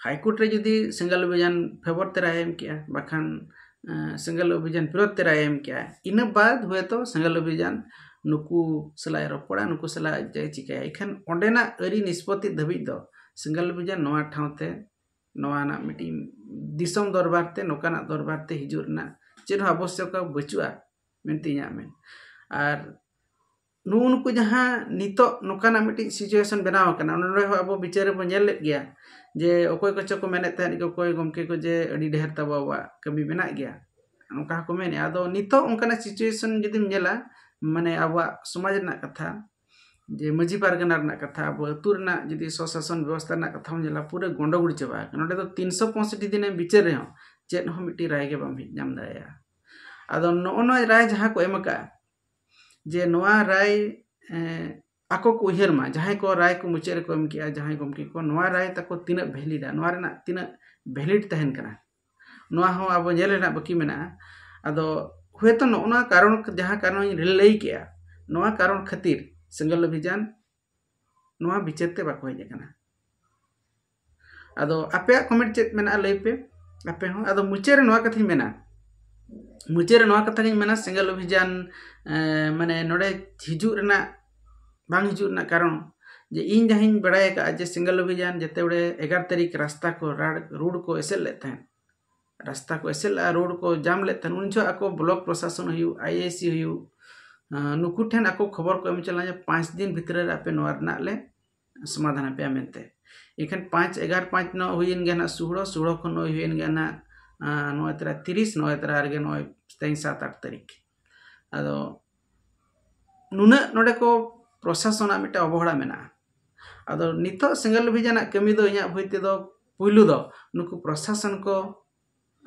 High Court ᱨᱮ ᱡᱩᱫᱤ ᱥᱤᱸᱜᱟᱞ ᱚᱵᱷᱤᱡᱟᱱ favour ᱛᱮ ᱨᱟᱭ ᱮᱢ ᱠᱮᱜᱼᱟ, ᱵᱟᱠᱷᱟᱱ, ᱮᱸ, ᱥᱤᱸᱜᱟᱞ ᱚᱵᱷᱤᱡᱟᱱ ᱵᱤᱨᱳᱫᱷ ᱛᱮ ᱨᱟᱭ ᱮᱢ ᱠᱮᱜᱼᱟ, ᱤᱱᱟᱹ ᱵᱟᱫ ᱦᱚᱭᱛᱳ ᱥᱤᱸᱜᱟᱞ ᱚᱵᱷᱤᱡᱟᱱ ᱱᱩᱠᱩ ᱥᱟᱞᱟᱜ ᱮ ᱨᱚᱯᱚᱲᱟ, ᱱᱩᱠᱩ ᱥᱟᱞᱟᱜ ᱪᱮᱫ ᱮ ᱪᱤᱠᱟᱹᱭᱟ᱾ ᱮᱱᱠᱷᱟᱱ ᱚᱸᱰᱮᱱᱟᱜ ᱟᱹᱨᱤ ᱱᱤᱥᱯᱚᱛᱤ ᱫᱷᱟᱹᱵᱤᱡ ᱫᱚ ᱥᱮᱸᱜᱮᱞ ᱚᱵᱷᱤᱡᱟᱱ ᱱᱚᱣᱟ ᱴᱷᱟᱶ ᱛᱮ, ᱱᱚᱣᱟ ᱨᱮᱱᱟᱜ ᱢᱤᱫᱴᱤᱡ ᱫᱤᱥᱚᱢ ᱫᱚᱨᱵᱟᱨ ᱛᱮ, ᱱᱚᱝᱠᱟᱱᱟᱜ ᱫᱚᱨᱵᱟᱨ ᱛᱮ ᱦᱤᱡᱩᱜ ᱨᱮᱱᱟᱜ ᱪᱮᱫ ᱦᱚᱸ ᱟᱵᱚᱥᱭᱚᱠᱟ ᱵᱟᱹᱪᱩᱜᱼᱟ ᱢᱮᱱᱛᱮ ᱤᱧᱟᱹᱜ ᱢᱮᱱ᱾ ᱟᱨ ᱱᱩᱜᱼᱩ ᱱᱩᱠᱩ ᱡᱟᱦᱟᱸ ᱱᱤᱛᱚᱜ ᱱᱚᱝᱠᱟᱱᱟᱜ ᱢᱤᱫᱴᱤᱡ situation ᱵᱮᱱᱟᱣ ᱟᱠᱟᱱᱟ, ᱱᱚᱰᱮ ᱦᱚᱸ ᱟᱵᱚ ᱵᱤᱪᱟᱹᱨ ᱨᱮᱵᱚᱱ ᱧᱮᱞ ᱞᱮᱫ ᱜᱮᱭᱟ ᱡᱮ ᱚᱠᱚᱭ ᱠᱚᱪᱚ ᱠᱚ ᱢᱮᱱᱮᱫ ᱛᱟᱦᱮᱸᱫ ᱜᱮ, ᱚᱠᱚᱭ ᱜᱚᱢᱠᱮ ᱠᱚ, ᱡᱮ ᱟᱹᱰᱤ ᱰᱷᱮᱨ ᱛᱟᱵᱚ ᱟᱵᱚᱣᱟᱜ ᱠᱟᱹᱢᱤ ᱢᱮᱱᱟᱜ ᱜᱮᱭᱟ, ᱱᱚᱝᱠᱟ ᱦᱚᱸᱠᱚ ᱢᱮᱱᱮᱫᱼᱟ᱾ ᱟᱫᱚ ᱱᱤᱛᱚᱜ ᱚᱱᱠᱟᱱᱟᱜ situation ᱡᱩᱫᱤᱢ ᱧᱮᱞᱟ, ᱢᱟᱱᱮ ᱟᱵᱚᱣᱟᱜ ᱥᱚᱢᱟᱡᱽ ᱨᱮᱱᱟᱜ ᱠᱟᱛᱷᱟ, ᱡᱮ ᱢᱟᱹᱡᱷᱤ ᱯᱟᱨᱜᱟᱱᱟ ᱨᱮᱱᱟᱜ ᱠᱟᱛᱷᱟ, ᱟᱵᱚ ᱟᱹᱛᱩ ᱨᱮᱱᱟᱜ ᱡᱩᱫᱤ ᱥᱚᱥᱟᱥᱚᱱ ᱵᱮᱵᱚᱥᱛᱷᱟ ᱨᱮᱱᱟᱜ ᱠᱟᱛᱷᱟ ᱵᱚᱱ ᱧᱮᱞᱟ, ᱯᱩᱨᱟᱹ ᱜᱚᱸᱰᱚᱜᱳᱲ ᱪᱟᱵᱟ ᱟᱠᱟᱱᱟ᱾ ᱱᱚᱰᱮ ᱫᱚ ᱛᱤᱱᱥᱚ ᱯᱚᱸᱭᱥᱚᱴᱴᱤ ᱫᱤᱱᱮᱢ ᱵᱤᱪᱟᱹᱨ ᱨᱮᱦᱚᱸ ᱪᱮᱫ ᱦᱚᱸ ᱢᱤᱫᱴᱤᱡ ᱨᱟᱭ ᱜᱮ ᱵᱟᱢ ᱧᱟᱢ ᱫᱟᱲᱮᱭᱟᱜᱼᱟ᱾ ᱟᱫᱚ ᱱᱚᱜᱼᱚ ᱱᱚᱣᱟ ᱨᱟᱭ ᱡᱟᱦᱟᱸ ᱠᱚ ᱮᱢ ᱟᱠᱟᱫᱼᱟ, ᱡᱮ ᱱᱚᱣᱟ ᱨᱟᱭ, ᱮᱸ, ᱟᱠᱚ ᱠᱚ ᱩᱭᱦᱟᱹᱨ ᱢᱟ, ᱡᱟᱦᱟᱸᱭ ᱠᱚ ᱨᱟᱭ ᱠᱚ ᱢᱩᱪᱟᱹᱫ ᱨᱮᱠᱚ ᱮᱢ ᱠᱮᱜᱼᱟ, ᱡᱟᱦᱟᱸᱭ ᱜᱚᱢᱠᱮ ᱠᱚ, ᱱᱚᱣᱟ ᱨᱟᱭ ᱛᱟᱠᱚ ᱛᱤᱱᱟᱹᱜ ᱵᱷᱮᱞᱤᱰᱟ, ᱱᱚᱣᱟ ᱨᱮᱱᱟᱜ ᱛᱤᱱᱟᱹᱜ ᱵᱷᱮᱞᱤᱰ ᱛᱟᱦᱮᱱ ᱠᱟᱱᱟ, ᱱᱚᱣᱟ ᱦᱚᱸ ᱟᱵᱚ ᱧᱮᱞ ᱨᱮᱱᱟᱜ ᱵᱟᱹᱠᱤ ᱢᱮᱱᱟᱜᱼᱟ᱾ ᱟᱫᱚ ᱦᱳᱭᱛᱳ ᱱᱚᱜᱼᱚ ᱱᱚᱣᱟ ᱠᱟᱨᱚᱱ, ᱡᱟᱦᱟᱸ ᱠᱟᱨᱚᱱ ᱤᱧ ᱞᱟᱹᱭ ᱠᱮᱜᱼᱟ, ᱱᱚᱣᱟ ᱠᱟᱨᱚᱱ ᱠᱷᱟᱹᱛᱤᱨ ᱥᱮᱸᱜᱮᱞ ᱚᱵᱷᱤᱡᱟᱱ ᱱᱚᱣᱟ ᱵᱤᱪᱟᱹᱨ ᱛᱮ ᱵᱟᱠᱚ ᱦᱮᱡ ᱟᱠᱟᱱᱟ᱾ ᱟᱫᱚ ᱟᱯᱮᱭᱟᱜ comment ᱪᱮᱫ ᱢᱮᱱᱟᱜᱼᱟ, ᱞᱟᱹᱭ ᱯᱮ ᱟᱯᱮ ᱦᱚᱸ᱾ ᱟᱫᱚ ᱢᱩᱪᱟᱹᱫ ᱨᱮ ᱱᱚᱣᱟ ᱠᱟᱛᱷᱟᱧ ᱢᱮᱱᱟ, ᱢᱩᱪᱟᱹᱫ ᱨᱮ ᱱᱚᱣᱟ ᱠᱟᱛᱷᱟ ᱜᱤᱧ ᱢᱮᱱᱟ, ᱥᱮᱸᱜᱮᱞ ᱚᱵᱷᱤᱡᱟᱱ, ᱮᱸ, ᱢᱟᱱᱮ ᱱᱚᱰᱮ ᱦᱤᱡᱩᱜ ᱨᱮᱱᱟᱜ, ᱵᱟᱝ ᱦᱤᱡᱩᱜ ᱨᱮᱱᱟᱜ ᱠᱟᱨᱚᱱ, ᱡᱮ ᱤᱧ ᱡᱟᱦᱟᱸᱧ ᱵᱟᱲᱟᱭ ᱟᱠᱟᱫᱼᱟ ᱡᱮ ᱥᱮᱸᱜᱮᱞ ᱚᱵᱷᱤᱡᱟᱱ ᱡᱮᱛᱮ ᱵᱟᱲᱮ ᱮᱜᱟᱨᱚ ᱛᱟᱹᱨᱤᱠᱷ ᱨᱟᱥᱛᱟ ᱠᱚ, ᱨᱟᱲ-, road ᱠᱚ ᱮᱥᱮᱫ ᱞᱮᱫ ᱛᱟᱦᱮᱸᱫ, ᱨᱟᱥᱛᱟ ᱠᱚ ᱮᱥᱮᱫ ᱞᱮᱫᱼᱟ, road ᱠᱚ ᱡᱟᱢ ᱞᱮᱫ ᱛᱟᱦᱮᱸᱫ, ᱩᱱ ᱡᱚᱦᱚᱜ ᱟᱠᱚ block ᱯᱨᱚᱥᱟᱥᱚᱱ ᱦᱩᱭᱩᱜ, IAC ᱦᱩᱭᱩᱜ, ᱟᱸ, ᱱᱩᱠᱩ ᱴᱷᱮᱱ ᱟᱠᱚ ᱠᱷᱚᱵᱚᱨ ᱠᱚ ᱮᱢ ᱦᱚᱪᱚ ᱞᱮᱱᱟ ᱡᱮ ᱯᱟᱸᱪ ᱫᱤᱱ ᱵᱷᱤᱛᱨᱤ ᱨᱮ ᱟᱯᱮ ᱱᱚᱣᱟ ᱨᱮᱱᱟᱜ ᱞᱮ ᱥᱚᱢᱟᱫᱷᱟᱱ ᱟᱯᱮᱭᱟ ᱢᱮᱱᱛᱮ᱾ ᱮᱱᱠᱷᱟᱱ ᱯᱟᱸᱪ ᱮᱜᱟᱨᱚ ᱯᱟᱸᱪ ᱱᱚ ᱦᱩᱭᱮᱱ ᱜᱮᱭᱟ ᱱᱟᱜ ᱥᱩᱦᱲᱚ, ᱥᱩᱦᱲᱚ ᱠᱷᱚᱱ ᱱᱚᱜᱼᱚᱭ ᱦᱩᱭᱮᱱ ᱜᱮᱭᱟ ᱱᱟᱜ, ᱟᱸ, ᱱᱚᱜᱼᱚᱭ ᱛᱟᱨᱟ ᱛᱤᱨᱤᱥ, ᱱᱚᱜᱼᱚᱭ ᱛᱟᱨᱟ ᱨᱮᱜᱮ ᱱᱚᱜᱼᱚᱭ ᱛᱮᱦᱮᱧ ᱥᱟᱛ ᱟᱴ ᱛᱟᱹᱨᱤᱠᱷ᱾ ᱟᱫᱚ ᱱᱩᱱᱟᱹᱜ ᱱᱚᱰᱮ ᱠᱚ ᱯᱨᱚᱥᱟᱥᱚᱱᱟᱜ ᱢᱤᱫᱴᱟᱝ ᱚᱵᱚᱦᱮᱲᱟ ᱢᱮᱱᱟᱜᱼᱟ᱾ ᱟᱫᱚ ᱱᱤᱛᱚᱜ ᱥᱮᱸᱜᱮᱞ ᱚᱵᱷᱤᱡᱟᱱᱟᱜ ᱠᱟᱹᱢᱤ ᱫᱚ ᱤᱧᱟᱹᱜ ᱵᱩᱡᱽ ᱛᱮᱫᱚ ᱯᱩᱭᱞᱩ ᱫᱚ ᱱᱩᱠᱩ ᱯᱨᱚᱥᱟᱥᱚᱱ ᱠᱚ,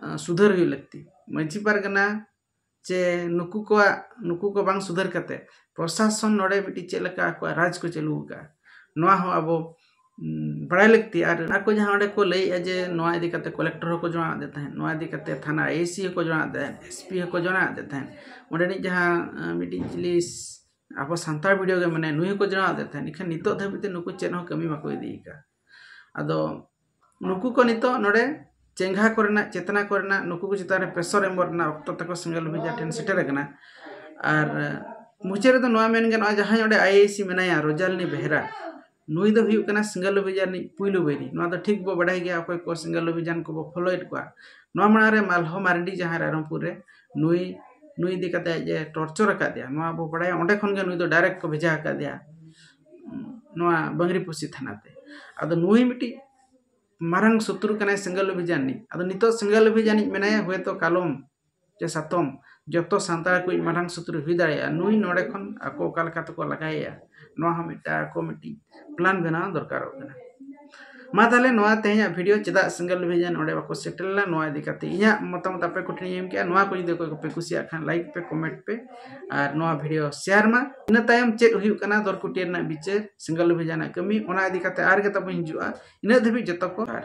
ᱟᱸ, ᱥᱩᱫᱷᱟᱹᱨ ᱦᱩᱭᱩᱜ ᱞᱟᱹᱠᱛᱤ᱾ ᱢᱟᱹᱡᱷᱤ ᱯᱟᱨᱜᱟᱱᱟ ᱪᱮ ᱱᱩᱠᱩ ᱠᱚᱣᱟᱜ, ᱱᱩᱠᱩ ᱠᱚ ᱵᱟᱝ ᱥᱩᱫᱷᱟᱹᱨ ᱠᱟᱛᱮ ᱯᱨᱚᱥᱟᱥᱚᱱ ᱱᱚᱰᱮ ᱢᱤᱫᱴᱤᱡ ᱪᱮᱫ ᱞᱮᱠᱟ ᱟᱠᱚᱣᱟᱜ ᱨᱟᱡᱽ ᱠᱚ ᱪᱟᱹᱞᱩ ᱟᱠᱟᱫᱼᱟ, ᱱᱚᱣᱟ ᱦᱚᱸ ᱟᱵᱚ, ᱩᱸ, ᱵᱟᱲᱟᱭ ᱞᱟᱹᱠᱛᱤ᱾ ᱟᱨ ᱚᱱᱟ ᱠᱚ ᱡᱟᱦᱟᱸ ᱚᱸᱰᱮ ᱠᱚ ᱞᱟᱹᱭᱮᱫᱼᱟ ᱡᱮ ᱱᱚᱣᱟ ᱤᱫᱤ ᱠᱟᱛᱮ ᱠᱚᱞᱮᱠᱴᱚᱨ ᱦᱚᱸᱠᱚ ᱡᱚᱱᱟᱣ ᱟᱫᱮ ᱛᱟᱦᱮᱸᱫ, ᱱᱚᱣᱟ ᱤᱫᱤ ᱠᱟᱛᱮ ᱛᱷᱟᱱᱟ IAC ᱦᱚᱸᱠᱚ ᱡᱚᱱᱟᱣ ᱟᱫᱮ ᱛᱟᱦᱮᱸᱫ, SP ᱦᱚᱸᱠᱚ ᱡᱚᱱᱟᱣ ᱟᱫᱮ ᱛᱟᱦᱮᱸᱫ, ᱚᱸᱰᱮᱱᱤᱡ ᱡᱟᱦᱟᱸ, ᱟᱸ, ᱢᱤᱫᱴᱤᱡ ᱪᱤᱞᱤ ᱟᱵᱚ ᱥᱟᱱᱛᱟᱲ ᱵᱤᱰᱤᱭᱳ ᱜᱮ ᱢᱮᱱᱟᱭᱟ, ᱱᱩᱭ ᱦᱚᱸᱠᱚ ᱡᱚᱱᱟᱣ ᱟᱫᱮ ᱛᱟᱦᱮᱸᱫ᱾ ᱮᱱᱠᱷᱟᱱ ᱱᱤᱛᱚᱜ ᱫᱷᱟᱹᱵᱤᱡ ᱛᱮ ᱱᱩᱠᱩ ᱪᱮᱫ ᱦᱚᱸ ᱠᱟᱹᱢᱤ ᱵᱟᱠᱚ ᱤᱫᱤ ᱟᱠᱟᱫᱼᱟ᱾ ᱟᱫᱚ ᱱᱩᱠᱩ ᱠᱚ ᱱᱤᱛᱚᱜ ᱱᱚᱰᱮ ᱪᱮᱸᱜᱷᱟ ᱠᱚᱨᱮᱱᱟᱜ, ᱪᱮᱛᱱᱟ ᱠᱚᱨᱮᱱᱟᱜ, ᱱᱩᱠᱩ ᱠᱚ ᱪᱮᱛᱟᱱ ᱨᱮ pressure ᱮᱢᱚᱜ ᱨᱮᱱᱟᱜ ᱚᱠᱛᱚ ᱛᱟᱠᱚ ᱥᱮᱸᱜᱮᱞ ᱚᱵᱷᱤᱡᱟᱱ ᱴᱷᱮᱱ ᱥᱮᱴᱮᱨ ᱟᱠᱟᱱᱟ᱾ ᱟᱨ ᱢᱩᱪᱟᱹᱫ ᱨᱮᱫᱚ ᱱᱚᱣᱟ ᱢᱮᱱ ᱜᱟᱱᱚᱜᱼᱟ, ᱡᱟᱦᱟᱸᱭ ᱚᱸᱰᱮ ᱟᱭ ᱟᱭ ᱥᱤ ᱢᱮᱱᱟᱭᱟ, ᱨᱳᱡᱟᱞᱤᱱᱤ ᱵᱮᱦᱨᱟ, ᱱᱩᱭ ᱫᱚ ᱦᱩᱭᱩᱜ ᱠᱟᱱᱟ ᱥᱤᱝᱜᱟᱞ ᱚᱵᱷᱤᱡᱟᱱ ᱨᱤᱱᱤᱡ ᱯᱩᱭᱞᱩ ᱵᱟᱹᱭᱨᱤ᱾ ᱱᱚᱣᱟ ᱫᱚ ᱴᱷᱤᱠ ᱵᱚ ᱵᱟᱰᱟᱭ ᱜᱮᱭᱟ, ᱚᱠᱚᱭ ᱠᱚ ᱥᱤᱝᱜᱟᱞ ᱚᱵᱷᱤᱡᱟᱱ ᱠᱚᱵᱚ ᱯᱷᱚᱞᱳᱭᱮᱫ ᱠᱚᱣᱟ᱾ ᱱᱚᱣᱟ ᱢᱟᱲᱟᱝ ᱨᱮ ᱢᱟᱞᱦᱚ ᱢᱟᱨᱰᱤ, ᱡᱟᱦᱟᱸᱭ ᱨᱟᱭᱨᱚᱝᱯᱩᱨ ᱨᱮ, ᱱᱩᱭ ᱱᱩᱭ ᱤᱫᱤ ᱠᱟᱛᱮ ᱟᱡ ᱮ ᱴᱚᱨᱪᱚᱨ ᱟᱠᱟᱫᱮᱭᱟ, ᱱᱚᱣᱟ ᱵᱚ ᱵᱟᱲᱟᱭᱟ᱾ ᱚᱸᱰᱮ ᱠᱷᱚᱱ ᱜᱮ ᱱᱩᱭ ᱫᱚ ᱰᱟᱭᱨᱮᱠᱴ ᱠᱚ ᱵᱷᱮᱡᱟ ᱟᱠᱟᱫᱮᱭᱟ ᱱᱚᱣᱟ ᱵᱟᱝᱨᱤᱯᱚᱥᱤ ᱛᱷᱟᱱᱟ ᱛᱮ᱾ ᱟᱫᱚ ᱱᱩᱭ ᱢᱤᱫᱴᱤᱡ ᱢᱟᱨᱟᱝ ᱥᱚᱛᱨᱩ ᱠᱟᱱᱟᱭ ᱥᱤᱝᱜᱟᱞ ᱚᱵᱷᱤᱡᱟᱱ ᱨᱤᱱᱤᱡ᱾ ᱟᱫᱚ ᱱᱤᱛᱚᱜ ᱥᱤᱝᱜᱟᱞ ᱚᱵᱷᱤᱡᱟᱱ ᱨᱤᱱᱤᱡ ᱢᱮᱱᱟᱭᱟ, ᱦᱚᱭᱛᱚ ᱠᱟᱞᱚᱢ ᱪᱮ ᱥᱟᱛᱚᱢ ᱡᱚᱛᱚ ᱥᱟᱱᱛᱟᱲ ᱠᱚᱭᱤᱡ ᱢᱟᱨᱟᱝ ᱥᱚᱛᱨᱩ ᱦᱩᱭ ᱫᱟᱲᱮᱭᱟᱜᱼᱟ᱾ ᱱᱩᱭ ᱱᱚᱰᱮ ᱠᱷᱚᱱ ᱟᱠᱚ ᱚᱠᱟ ᱞᱮᱠᱟ ᱛᱮᱠᱚ ᱞᱟᱜᱟᱭᱮᱭᱟ, ᱱᱚᱣᱟ ᱦᱚᱸ ᱢᱤᱫᱴᱟᱝ ᱟᱠᱚ ᱢᱤᱫᱴᱤᱡ ᱯᱞᱟᱱ ᱵᱮᱱᱟᱣ ᱫᱚᱨᱠᱟᱨᱚᱜ ᱠᱟᱱᱟ᱾ ᱢᱟ ᱛᱟᱦᱞᱮ ᱱᱚᱣᱟ ᱛᱮᱦᱮᱧᱟᱜ ᱵᱷᱤᱰᱤᱭᱳ, ᱪᱮᱫᱟᱜ ᱥᱤᱝᱜᱟᱞ ᱚᱵᱷᱤᱡᱟᱱ ᱚᱸᱰᱮ ᱵᱟᱠᱚ ᱥᱮᱴᱮᱨ ᱞᱮᱱᱟ, ᱱᱚᱣᱟ ᱤᱫᱤ ᱠᱟᱛᱮ ᱤᱧᱟᱹᱜ ᱢᱚᱛᱟᱢᱚᱛ ᱟᱯᱮ ᱠᱚᱴᱷᱮᱱᱤᱧ ᱮᱢ ᱠᱮᱜᱼᱟ᱾ ᱱᱚᱣᱟ ᱠᱚ ᱡᱩᱫᱤ ᱚᱠᱚᱭ ᱠᱚᱯᱮ ᱠᱩᱥᱤᱭᱟᱜ ᱠᱷᱟᱱ ᱞᱟᱭᱤᱠ ᱯᱮ, ᱠᱚᱢᱮᱱᱴ ᱯᱮ ᱟᱨ ᱱᱚᱣᱟ ᱵᱷᱤᱰᱤᱭᱳ ᱥᱮᱭᱟᱨ ᱢᱟ᱾ ᱤᱱᱟᱹ ᱛᱟᱭᱚᱢ ᱪᱮᱫ ᱦᱩᱭᱩᱜ ᱠᱟᱱᱟ ᱫᱚᱨᱠᱩᱴᱤᱭᱟᱹ ᱨᱮᱱᱟᱜ ᱵᱤᱪᱟᱹᱨ, ᱥᱤᱝᱜᱟᱞ ᱚᱵᱷᱤᱡᱟᱱᱟᱜ ᱠᱟᱹᱢᱤ, ᱚᱱᱟ ᱤᱫᱤ ᱠᱟᱛᱮ ᱟᱨ ᱜᱮ ᱛᱟᱵᱚᱱ ᱦᱤᱡᱩᱜᱼᱟ᱾ ᱤᱱᱟᱹᱜ ᱫᱷᱟᱹᱵᱤᱡ ᱡᱚᱛᱚ ᱠᱚ ᱟᱨ